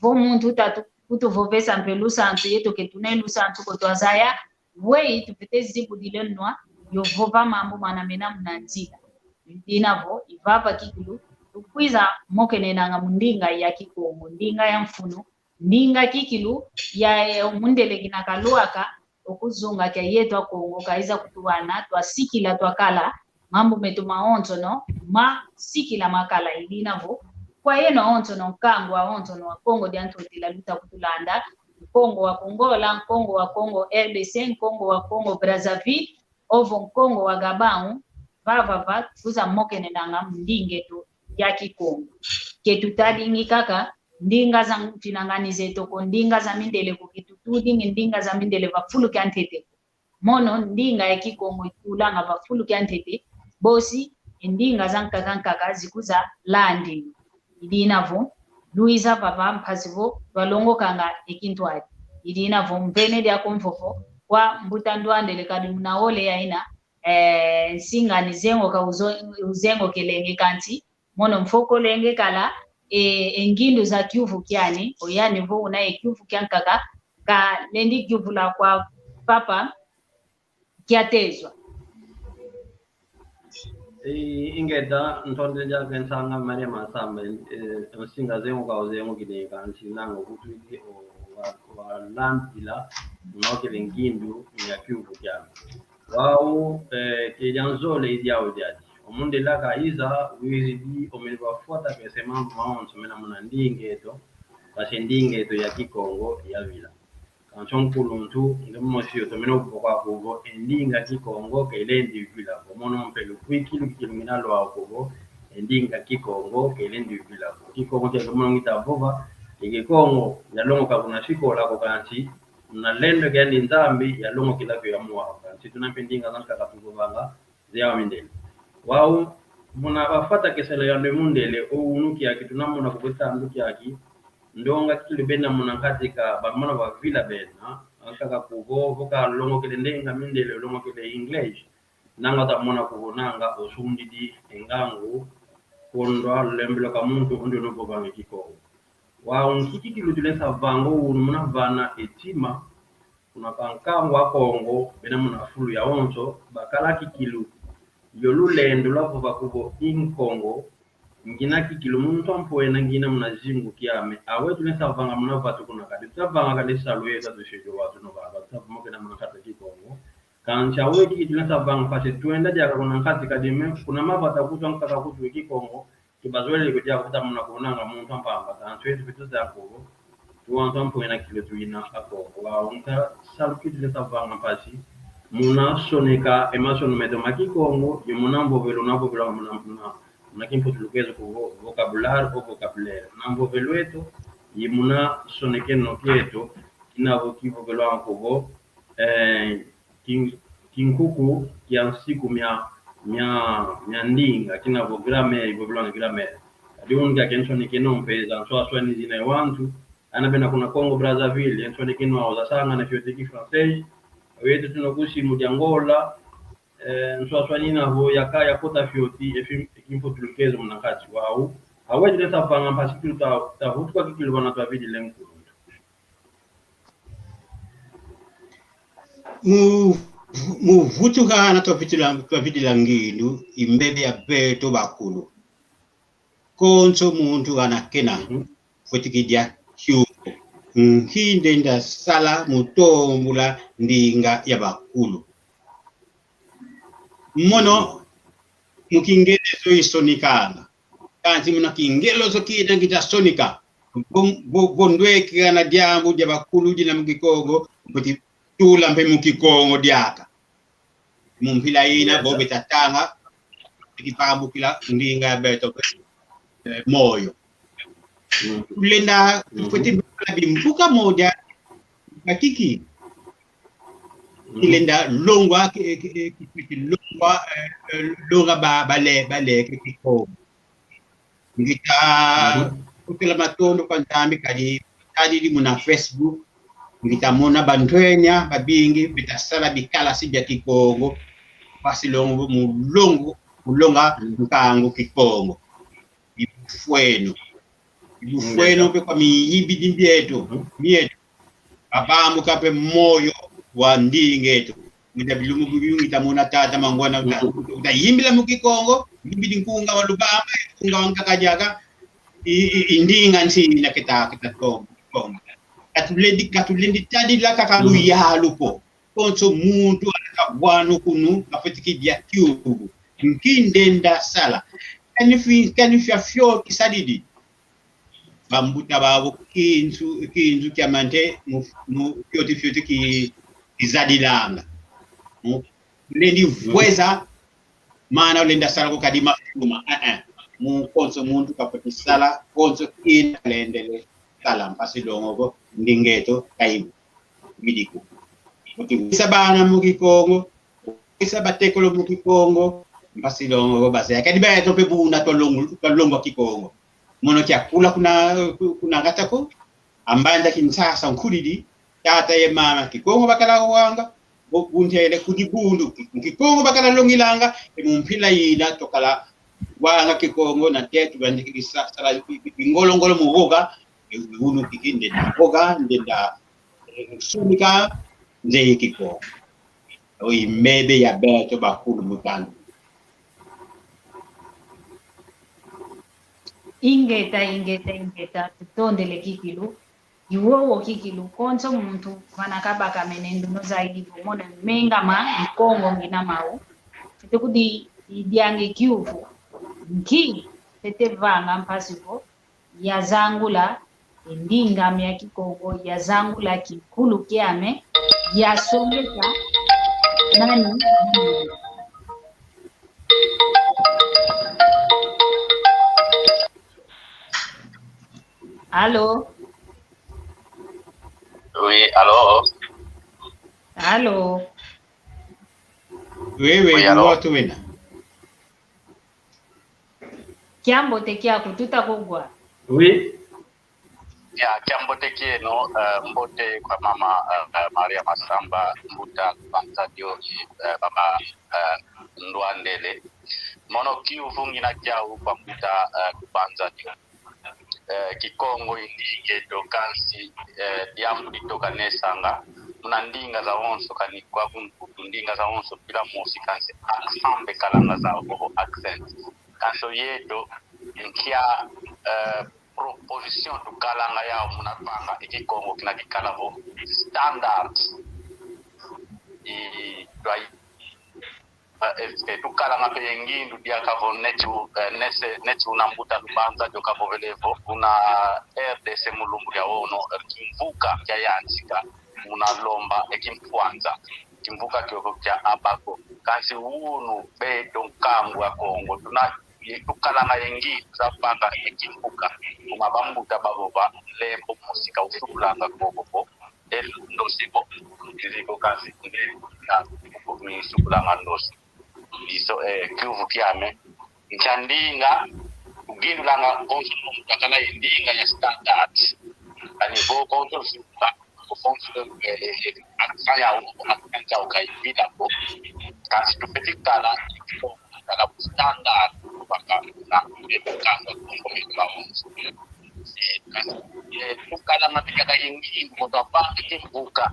vo muntu tatu-, kutuvovesa mpe lusansu, yeto ke tuna ye lusansu ko, twazaya, weyi tufwete zibudila e nwa, yo vova mambu mana mena muna nzila. I dina vo, i vava kikilu, tukwiza mokenenanga mu ndinga ya Kikongo, ndinga ya mfunu, ndinga kikilu ya, eh, mundele kina kalwaka, o kuzunga kia yeto Akongo, kayiza kutuwana, twasikila, twakala, mambu meto mawonsono masikila, makala. I dina vo, kwa yeno awonsono, nkangu awonsono wa Kongo dia Ntotila luta kutulanda, Nkongo wa Angola, Nkongo wa Kongo R D C, Nkongo wa Kongo Brazzaville, ovo Nkongo wa Gabão, vava va, kwiza mokenenanga mu ndinga eto ya Kikongo. Ke tutadingi kaka ndinga za mfinangani zeto ko, ndinga za mindele ko, ke tutudingi ndinga za mindele va fulu kia ntete ko. Mono ndinga ya Kikongo itulanga va fulu kia ntete, bosi e ndinga za nkaka nkaka zikwiza landinga. I dina vo, luiza vava mpasi vo twalongokanga e kintwadi. I dina vo, mvene diaka o mvovo kwa mbuta Ndwandele, kadi muna wole yayina, eh, nsinga ni zengo ka uzo-, uzengokelenge, kansi mono mfokolenge kala e, e ngindu za kiuvu kiani, o yani vo una e kiuvu kia nkaka, kalendi kiuvula kwa papa kiatezwa. E, ingeta, ntondele diaka e nsanga Maria Masamba, e, nsinga zengo ka uzengokelenge, kansi nanga kutwidi o, wa, walambila, nokele ngindu mia kiuvu kiani. Wau, eh, ke dia nzole i diau diadi. O mundele kayiza, wizidi, omene bafwata kese mambu mawonso mena muna ndinga eto, kansi ndinga eto ya Kikongo yavila. Ka Kansi o nkuluntu, nde mosi yo tomene kuvoka kuvo, e ndinga Kikongo ka ilendi vila ko. Mono mpe lukwikilo kikilu ngina lwau kuvo, e ndinga Kikongo ka ilendi vila ko. Kikongo kia mono ngita vova, e Kikongo yalongoka kuna sikola ko, kansi muna lendo kiandi Nzambi yalongokela ko ya mwau. Kansi tuna mpe ndinga zankaka tuvovanga, zau mindele. Wau, muna bafatakeselo yandi mundele, o unu kiaki, tuna mona kuvo e tandu kiaki, ndonga kikilu bena muna nkati ka, bamona bavila bena, ankaka kuvo, vo kalongokele ndinga mindele, olongokele English, nanga uta mona kuvo nanga osundidi e ngangu, kondwa lembelo ka muntu undi ono vovanga e Kikongo. Wau nki kikilu tulendi sa vanga o unu muna vana e tima, kuna ka nkangu a Kongo, bena muna fulu yawonso, bakala kikilu yo lulendo lwa vova kuvo i Nkongo, ngina kikilu muntu ampwena ngina muna zingu kiame. Aweyi tulendi sa vanga muna vatu kuna, kadi tuta vanga kadi salu yeto, tusejo watu no baba, tuta vumokena muna nkati Kikongo. Kansi aweyi kikilu tulendi sa vanga, mpasi twenda diaka kuna nkati, kadi me, kuna mavata kutu ankaka kutu e Kikongo, ke bazolele ko diaka, kuta mona ko nanga muntu a mpamba. Kansi yeto mpe tuzaya kuvo tuwantu ampwena kikilu twina a Kongo. Wau nta salu kikilu tulendi sa vanga, mpasi muna soneka e masono meto ma Kikongo, ye muna mvovelo, na mvovelo muna, muna, muna Kimputulukezo kuvo vocabulary ou vocabulaire. Na mvovelo eto, ye muna sonekeno kieto, kina vo kivovelwanga kuvo, eh, kin-, kinkuku kia nsiku mia, mia, mia ndinga, kina vo grammaire, ivovelwanga grammaire. Kadi unu kiaki nsonekeno mpe za nswaswani zina e wantu, ana bena kuna Congo Brazzaville, e nsonekeno au zasangana fioti ki français, o yeto tuna ku simu dia Angola, eh, nswaswani ina vo yaka yakota fioti, e fi-, e Kimputulukezo muna nkati. Wau, aweyi tulendi sa vanga, mpasi kikilu ta, ta vutuka kikilu vana twavidila e nkuluntu. Mu, mu vutuka na twavidila, twavidila ngindu, i mbebe ya beto bakulu. Konso muntu ana kena, mhm, fweti kidia kiuvu. Nki ndenda sala mu tombula ndinga ya bakulu? Mono, mu Kingelezo isonikanga. Kansi muna Kingelezo kina ngita sonika. Vo, vo, vo ndwekana diambu dia bakulu dina mu Kikongo, mbuti tula mpe mu Kikongo diaka. Mu mpila ina, yes, bo beta tanga, kipambukila ndinga ya beto, eh, moyo. Mm. Tulenda, mhm, fweti bala bimvuka moja, bakiki. Mhm. Kilenda longwa, ki, ki, ki, ki, longwa, eh, eh, longa ba, bale, bale, ki, Kikongo. Ngita, mhm, kutela matondo kwa Nzambi, kadi tadidi muna Facebook, ngita mona bantwenya babingi beta sala bikalasi bia Kikongo, mpasi longo mu longo, mu longa, mhm, nkangu Kikongo. Ibufweno. Ibufweno, ngeta, mpe kwa miyimbidi mieto, mhm, mieto. Babambuka mpe moyo wa ndinga eto. Ngita bilumbu bibi, ngita mona tata Mangwana, uta, mhm, uta yimbila mu Kikongo, yimbidi nkunga wa Lubamba, nkunga wa nkaka diaka, i, i, i ndinga nsi ina keta, keta Kongo, Kongo. Ka tulendi, ka tulendi tadila kaka, mhm, luyalu ko. Konso muntu ana kabwanu kunu, kafweti kidia kiuvu. Nki ndenda sala? Kani fi-, kani fia fioti kisadidi. Bambuta babo kinzu, kinzu kia mante, mu, mu fioti fioti ki, kizadilanga. Mu, lendi vweza, mana ulenda sala ko kadi mafuluma. Eh, eh. Mu konso muntu kafweti sala, konso kina lendele sala, mpasi longo ko, ndinga eto, kaibu. Midiku. Kuti wisa bana mu Kikongo, wisa batekolo mu Kikongo, mpasi longo ko basa. Kadi beto mpe buna twalongo-, twalongwa Kikongo. Mono kiakula kuna, kuna ngata ko, a mbanza Kinshasa nkulidi, tata ye mama Kikongo bakala wanga, bo-, buntele ku dibundu, Kikongo bakala longilanga, e mu mpila ina twakala wanga Kikongo, nate tubandikidi sa-, sala bi-, bi-, bingolo-ngolo mu voka, e unu kiki ndenda voka, ndenda, eh, sonika, nze Kikongo. O i mbebe ya beto bakulu mu tandu. Ingeta, ingeta, ingeta, tutondele kikilu. I wowo kikilu, konso muntu vana kabakamene ndunu za ivo, mono menga ma Kikongo ngina mau. Fwete kudi idiangi kiuvu. Nki fwete vanga mpasi vo yazangula ndinga ame ya Kikongo yazangula kinkulu kiame, yasongeka nani? Allô? Oui, allô? Allô? Oui, oui, Oui, allô? Ngoto wena. Kiambote kiaku, tuta kugwa. Oui. Ya, kiambote kieno, eh, mbote kwa mama, eh, eh, Maria Masamba, mbuta Lubanza Dio, eh, mama, eh, Ndwandele. Mono kiuvu ngina kiau kwa mbuta, eh, Lubanza Dio. Eh, Kikongo i ndinga eto, kansi, eh, diambu ditoka nesanga. Muna ndinga zawonso, kani kwaku Mputu, ndinga zawonso mpila mosi, kansi accent mpe kalanga zau, accent. Kansi yeto, nkia, eh, proposition tukalanga yau muna vanga e Kikongo kina kikala vo standard? I, i, twa-, eh, est-ce que tukalanga mpe ye ngindu diaka vo neti u-, eh, nese-, neti una mbuta Lubanza Dio kavovele vo kuna R D C mu lumbu kia ono, eh, kimvuka kiayantika muna lomba e kimpwanza. Kimvuka kiokio kia Abaco. Kansi unu beto nkangu a Kongo tuna ye tukalanga ye ngindu za vanga e kimvuka. Kuma bambuta bavova: lembo mosi ka usukulanga koko ko, e ndosi ko. Ndiri ko, kansi nde na ko mi sukulanga ndosi. Iso, eh, kiuvu kiame. Nkia ndinga, kuyindulanga konso kakala ye ndinga ya standard. Kani vo konso suka, konso, eh, eh, accent yau, accent yau ka ivila ko. Kansi tufwete kala, kala standard, baka na, eh, kanga, konso mekwa onso. Eh, kansi, eh, tukalanga mpe kaka ye ngindu, moto avanga kimvuka.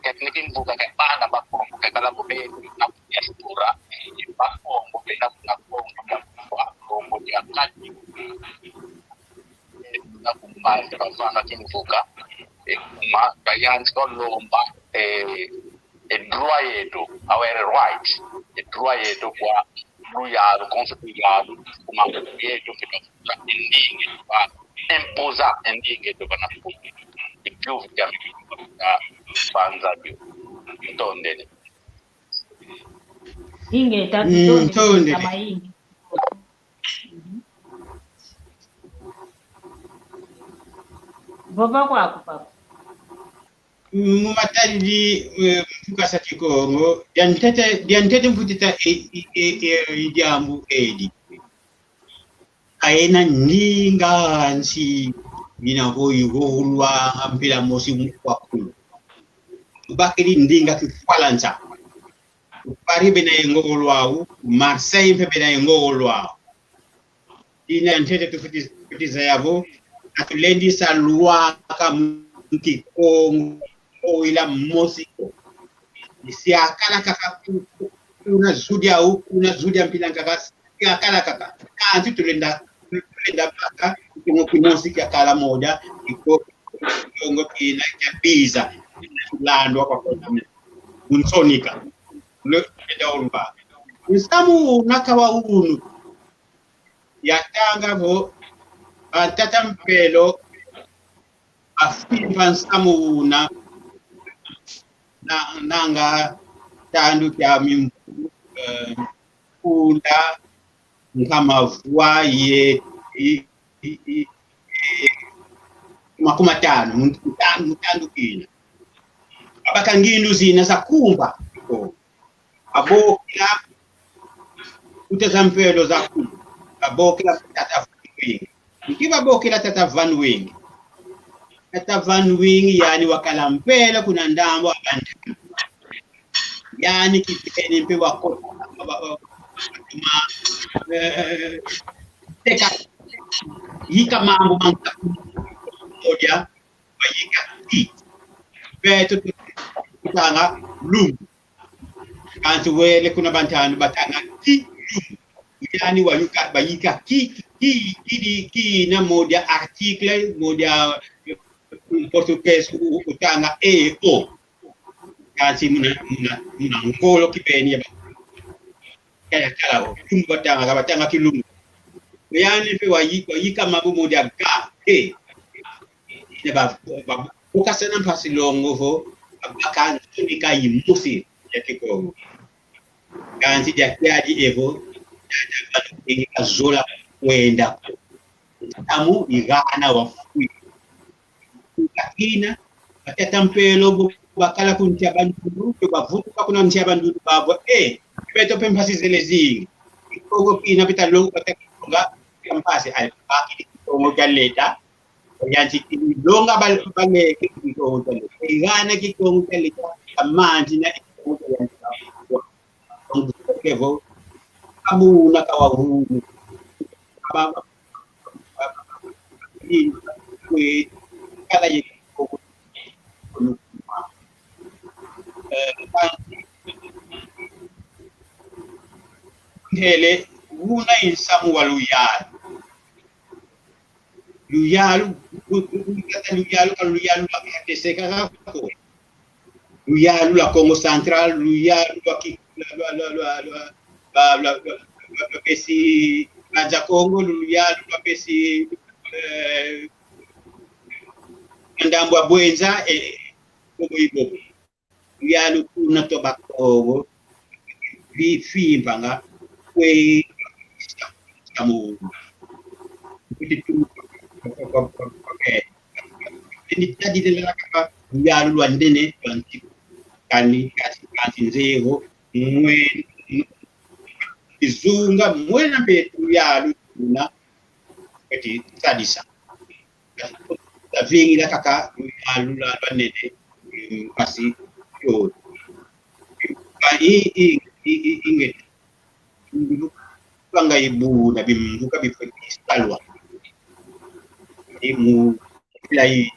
Kani kimvuka kia bana ba Kongo, kakala ko be na diaspora, eh, ba Kongo, be na, na Kongo, ba Kongo dia kati. Eh, na kumbazi bavanga kimvuka. Eh, kuma, bayantika lomba, eh, e droit yeto, our right, e droit yeto kwa luyalu, konso luyalu, kuma yeto mpe ka e ndinga, kwa imposer e ndinga eto bana Mputu. E kiuvu kiame, ah, Lubanza Dio. Ntondele. Ingeta, Mm, tutondele, ntondele. Kama ingi. Mhm. Vova kwaku, papa. Mu matadidi, eh, mfuka sa Kikongo, diantete, diantete mfutita e, e, e, e, e diambu edi. Ka yena ndinga nsi mina vo yigogolwanga mpila mosi mu kwa kulu. Tubakidi ndinga Kifalansa. Ku Paris bena ye ngogolo au, ku Marseille mpe bena ye ngogolo au. Dina ntete tufweti, tufweti zaya vo, ka tulendi sa lwaka mu Kikongo, o ila mosi ko. Si yakala kaka ku-, ku-, kuna zudi au, kuna zudi a mpila nkaka, si yakala kaka. Kansi tulenda, tulenda baka, Kikongo kimosi kiakala moja, iko, Kikongo kina kia biza, landwa kwa kona mu nsonika. Le, le daulwa. Nsamu una kawa unu. Yatanga vo, batata mpelo, bafimpa nsamu una, na, nanga tandu kia mimbu, eh, kunda, nkama vwa ye, i, i, i, i, makumi matanu, mu ntandu, mu ntandu kina. Babaka ngindu zina za kumba. Babokila mbuta za mpelo za kulu. Babokila tata Van Wing. Nki babokila tata Van Wing? Tata Van Wing, yani wakala mpelo kuna ndambu a Bantu. Yani kibeni mpe wakota, wa, wa, wa, ma, eh, teka, yika mambu mankaka moja, bayika ki. Beto tutanga lumbu. Kansi wele kuna Bantu batanga ki lumbu. Yani wayuka, bayika ki, ki, ki, ki, ki na moja article, moja, eh, português, u-, u-, utanga e, o. Kansi muna, muna, muna ngolo kibeni ya ba-, kaya kala o, lumbu batanga, ka batanga kilumbu. Yani mpe wayi-, wayika mambu moja ga, e. Ina ba, ba, bokasana mpasi longo vo, ba, baka nsuni ka imosi ya Kikongo. Kansi dia kiadi evo, ya, ya, balukingi kazola kwenda ko. Ntamu i gana wa fui. Kakina, batata mpelo bo bakala ku nsi a bandundu, to bavutuka kuna nsi a bandundu babo, eh, beto mpe mpasi zele zingi. Kikongo kina beta longa, beta longa, kia mpasi, ai, bakidi Kikongo kia leta, yantikidi longa bal-, baleke Kikongo kia leta. I gana Kikongo kia leta, kamanzi na Kikongo kia leta. Evo, kabuna kawa hunu. Kaba, kaba, kaba, kaba, kala ye ko, ko, ko, eh, ka-, hele, una i nsamu wa luyalu. Luyalu, lu-, lu-, lu-, luyalu, ka luyalu lwa K T C kaka ko. Luyalu lwa Kongo Central, luyalu lwa ki-, lwa, lwa, lwa, lwa, lwa, lwa, lwa, lwa, lwa pesi Banza Kongo, luyalu lwa pesi, eh, ndambu a Bouenza, eh, bobo i bobo. Luyalu kuna to Bakongo, vi-, fimpanga, kwe, samu. Kuti tu, ni tadi de la kapa, luyalu lwa nene, lwa nti-, kani, kasi, kasi nzego, mwe, kizunga, mwena mpe luyalu, tuna, kati, sadisa. Tavingila kaka luyalu lwa, lwa nene, mm, mpasi yo. Ka i, i, i, i, ingeta. Bimbuka nga i buna, bimbuka bifwe kisalwa. I mu, ila i,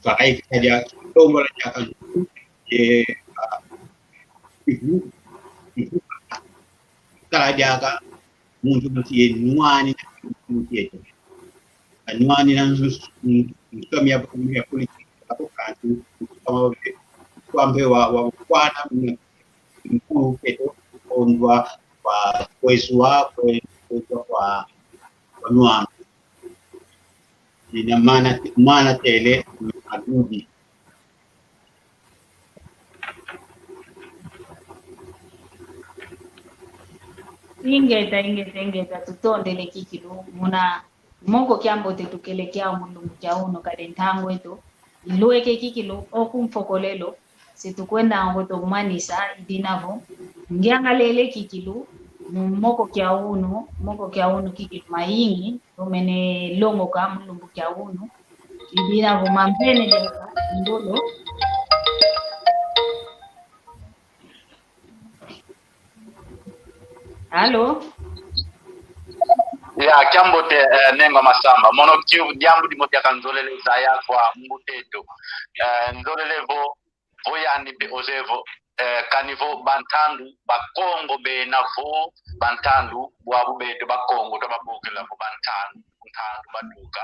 vaka i kadia, tombola diaka, eh, ah, ihu, ihu, kala diaka, muntu muti ye nwani, muntu ye. Anwani na nsu-, nsu-, nsomi ya, ya politique, ako kantu, kwa mbe wa, wa kwana, mkulu keto, kondwa, kwa kwezwa, kwe-, kwezwa kwa, kwa nwani. Ina mana, mana tele, adudi. Ingeta, ingeta, ingeta, tutondele kikilu, muna moko kiambote tukele kiau mu lumbu kia unu, kadi ntangu eto ilweke kikilu. Oku mfokolelo, si tukwenda ngo tumanisa, i dina vo ngiangalele kikilu, mu moko kia unu, moko kia unu kikilu mayingi tumene longoka mu lumbu kia unu. I dina vo mamvene diaka ndolo. Alo? Ya, kiambote, eh, Nengo Masamba. Mono kiu diambu dimo diaka nzolele zaya kwa mbuta eto. Eh, nzolele vo, vo yandi mpe ozevo, eh, kani vo bantandu, Bakongo bena vo, bantandu, bwabu beto Bakongo, twababokela vo bantandu, ntandu baduka.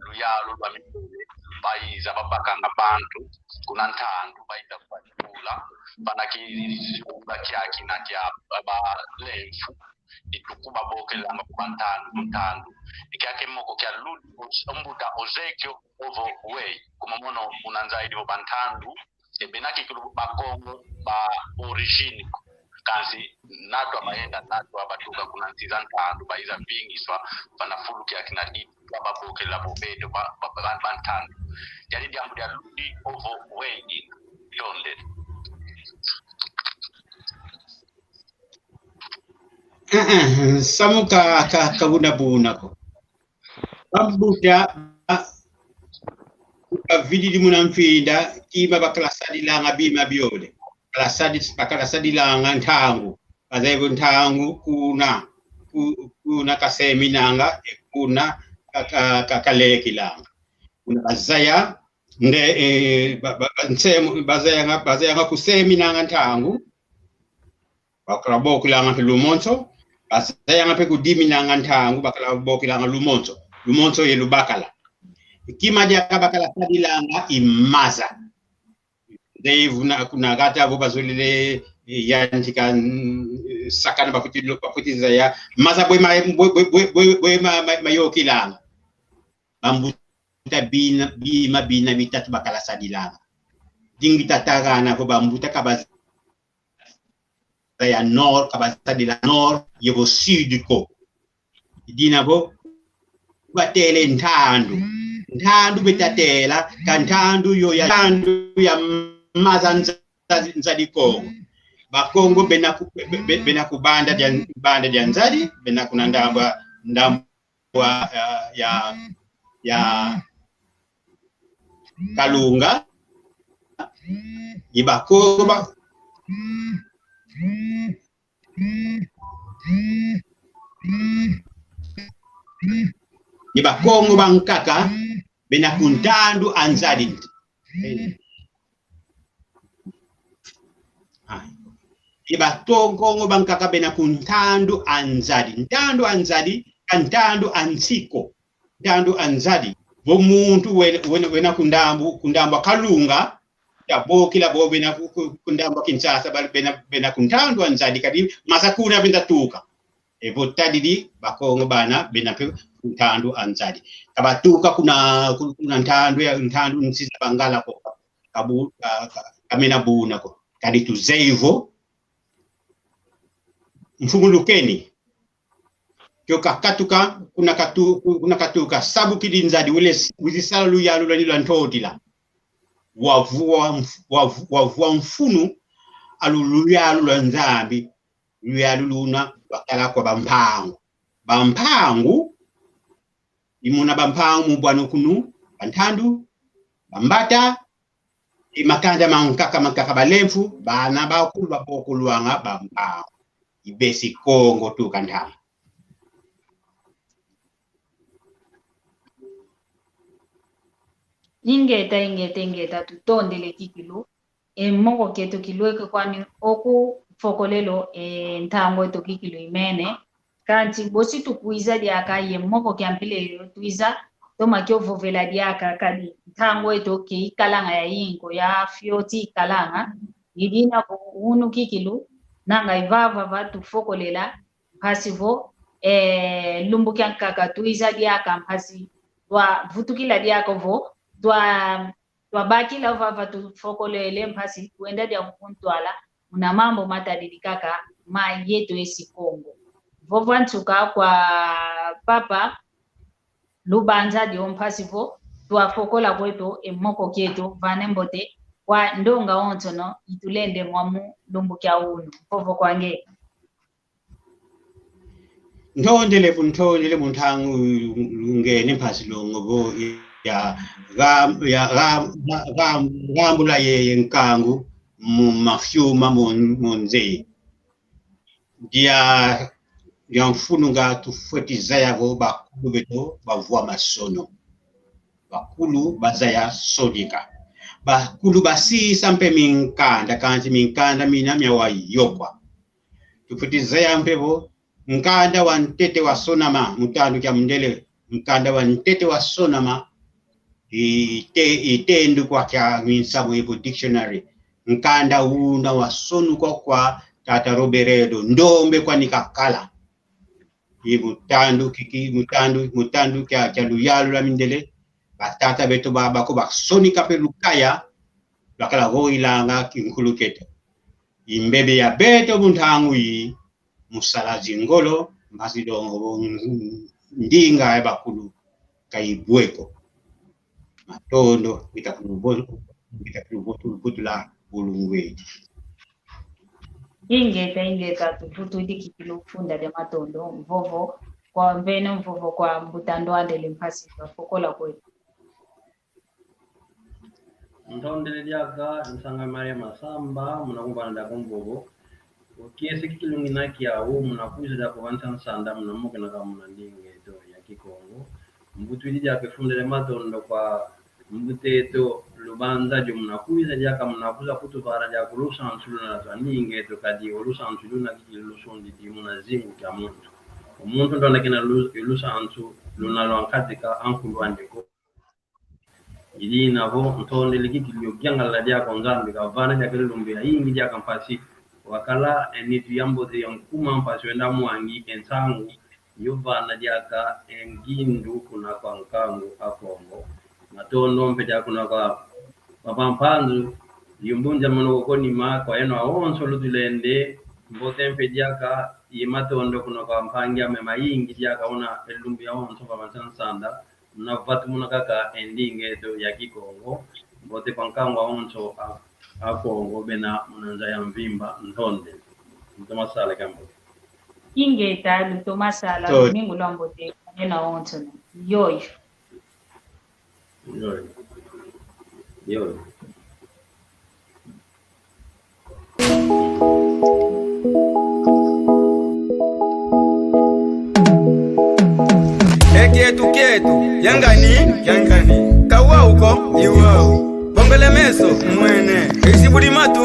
Luyalu lwa mindele, bayiza babakanga bantu, kuna ntandu, bayiza kubatula, bana ki-, kiunga kiaki na kia ba-, balemfu, i tuku babokelanga ku bantandu, ntandu. I kiaki moko kia ludi, mbuta ozekio, ovo wei, kuma mono una nzaidi vo bantandu, e bena kikilu Bakongo ba origine ko. Kansi natwa bayenda, natwa batuka kuna nsi za ntandu, bayiza vingiswa, vana fulu kiaki na di, bababokela vo beto ba, ba, ba, bantandu. Diadi diambu dia ludi ovo wei. Tonde. Eh, eh, samu ka, ka, ka buna buna ko. Bambuta, ba, bavididi muna mfinda, kima bakala sadilanga bima biole. Kala sadi-, bakala sadilanga ntangu. Bazeye vo ntangu kuna, ku-, kuna kaseminanga, e kuna ka, ka, ka, kalekilanga. Kuna bazaya, nde, eh, ba, ba, ba, nsemo, bazayanga, bazayanga kuseminanga ntangu. Bakala bokilanga mpe lumonso, bazayanga mpe kudiminanga ntangu, bakala bokilanga lumonso. Lumonso ye lubakala. Kima diaka bakala sadilanga i maza. Nde vuna kuna gata vo bazolele, eh, yantika, mm, sakana bafweti lo-, bafweti zaya. Maza bwe ma-, bwe, bwe, bwe, bwe, bwe ma-, ma-, mayokilanga. Bambu bambuta bina, bima bina bitatu bakala sadilanga. Dingi tatagana vo bambuta ka bazaya Nord, ka basadila Nord, ye vo Sud ko. I dina vo, batele ntandu. Ntandu betatela, ka ntandu yo ya, ntandu ya maza Nza-, Nzadi Kongo. Bakongo bena ku-, be-, be-, bena ku banda dia, banda dia Nzadi, bena kuna ndambu, ndambu ya, ya, ya Kalunga, i Bakongo ba, i Bakongo bankaka bena ku ntandu a Nzadi. Ah. I Bakongo bankaka bena ku ntandu a Nzadi. Ntandu a Nzadi, ka ntandu a nsi ko. Ntandu a Nzadi. Vo muntu wena, wena, wena ku ndambu, ku ndambu a Kalunga, tabokila vo bena ku, ku, ku ndambu a Kinshasa, ba-, bena, bena ku ntandu a Nzadi, kadi maza kuna benda tuka. E vo tadidi, Bakongo bana, bena mpe ku ntandu a Nzadi. Ka batuka kuna, ku-, kuna ntandu ya, ntandu nsi za Bangala ko. Ka bu-, ka, ka, ka mena buna ko. Kadi tuzeye vo, Mfumu Lukeni, kio kakatuka, kuna katu-, kuna katuka, sabukidi Nzadi, wele s-, wizi sala luyalu lwani lwa Ntotila. Wavua mf-, wavu-, wavua mfunu a lu-, luyalu lwa Nzambi, luyalu luna lwakala kwa Bampangu. Bampangu, i muna Bampangu mu bwanu kunu, Bantandu, Bambata, i makanda mankaka, mankaka, Balemfu, bana bakulu babokulwanga Bampangu. I besi Kongo tuka ntama. Ingeta, ingeta, ingeta, tutondele kikilu. E moko kieto kilweke kwani oku fokolelo, e ntangu eto kikilu imene. Kansi bosi tukwiza diaka ye moko kia mpila yo twiza, toma kio vovela diaka kadi ntangu eto ke ikalanga ya yingi ko, ya fioti ikalanga. I dina vo unu kikilu, nanga i vava va tufokolela, mpasi vo, eh, lumbu kia nkaka twiza diaka, mpasi twavutukila diaka vo, twa-, twabakila vava tufokolele, mpasi twenda diaka ku ntwala muna mambu matadidi kaka ma yeto esi Kongo. Vovo nsuka kwa Papa Lubanza dio, mpasi vo twafokola kweto e moko kieto, vana mbote kwa ndonga onsono itulende mwa mu lumbu kia unu. Vovo kwa nge. Ntondele vo, ntondele vo ntangu lungeni mpasi longo vo ya ga-, ya ga-, ga-, ga-, gambula ye, ye nkangu mu mafiuma mu, mu nze. Dia, dia mfunu nga tufweti zaya vo bakulu beto bavwa masono. Bakulu bazaya sonika. Bakulu basisa mpe minkanda, kansi minkanda mina mia wayokwa. Tufweti zaya mpe vo, nkanda wa ntete wasonama mu tandu kia mundele, nkanda wa ntete wasonama, ite-, itendu kwa kia minsamu evo dictionary. Nkanda una wasonukwa kwa tata Roberedo, ndombe kwani kakala. I mu tandu kiki, mu tandu, mu tandu kia, kia luyalu lwa mindele, batata beto ba-, bako basonika mpe lukaya, lwakala vo ilanga kinkulu kieto. I mbebe ya beto mu ntangu yi, mu sala zingolo, mpasi longo vo ndinga ya bakulu ka ibwe ko. Matondo, ngita kuluvo-, ngita kuluvutula bulungwedi. Ingeta, ingeta, tuvutudi kikilu funda dia matondo, mvovo kwa mveno, mvovo kwa mbuta Ndwandele mpasi twafokola kweto. Ntondele diaka, Nsanga Maria Masamba, muna kumvana diaka mvovo. Okiese kikilu ngina kiau, muna kwiza diaka kuvanisa nsanda, muna mokena ka muna ndinga eto ya Kikongo. Mvutudi diaka funda dia matondo kwa mbuta eto Lubanza dio, muna kwiza diaka, muna kwiza kutuvana diaka lusansu luna lwa ndinga eto, kadi o lusansu luna kikilu lusundidi muna zingu kia muntu. O muntu ndona kena lu-, lusansu luna lwa nkatika a nkulu andi ko. I dina vo ntondele kikilu yo kiangala diaka o Nzambi kavana diaka lumbu ya yingi diaka mpasi. Wakala e nitu ya mbote ya nkuma mpasi wenda mwangi e nsangu yo vana diaka e ngindu kuna kwa nkangu a Kongo. Matondo mpe diaka kuna kwa Papa Mpanzu, lumbu nzamano ko nima kwa yeno awonso lutulende, mbote mpe diaka, ye matondo kuna kwa mpangi ame mayingi diaka una e lumbu yawonso Papa Nsanda, muna vatu muna kaka e ndinga eto ya Kikongo, mbote kwa nkangu awonso a, a Kongo bena muna nza ya mvimba, ntonde. Lutoma sala kiambote. Ingeta, lutoma sala, lumingu lwa mbote, yeno awonso na. Yoyo. Yoyo. Yoyo. E kieto kieto, yangani, yangani. Ka wau ko, i wau. Bombele meso, mwene. Izibudi matu,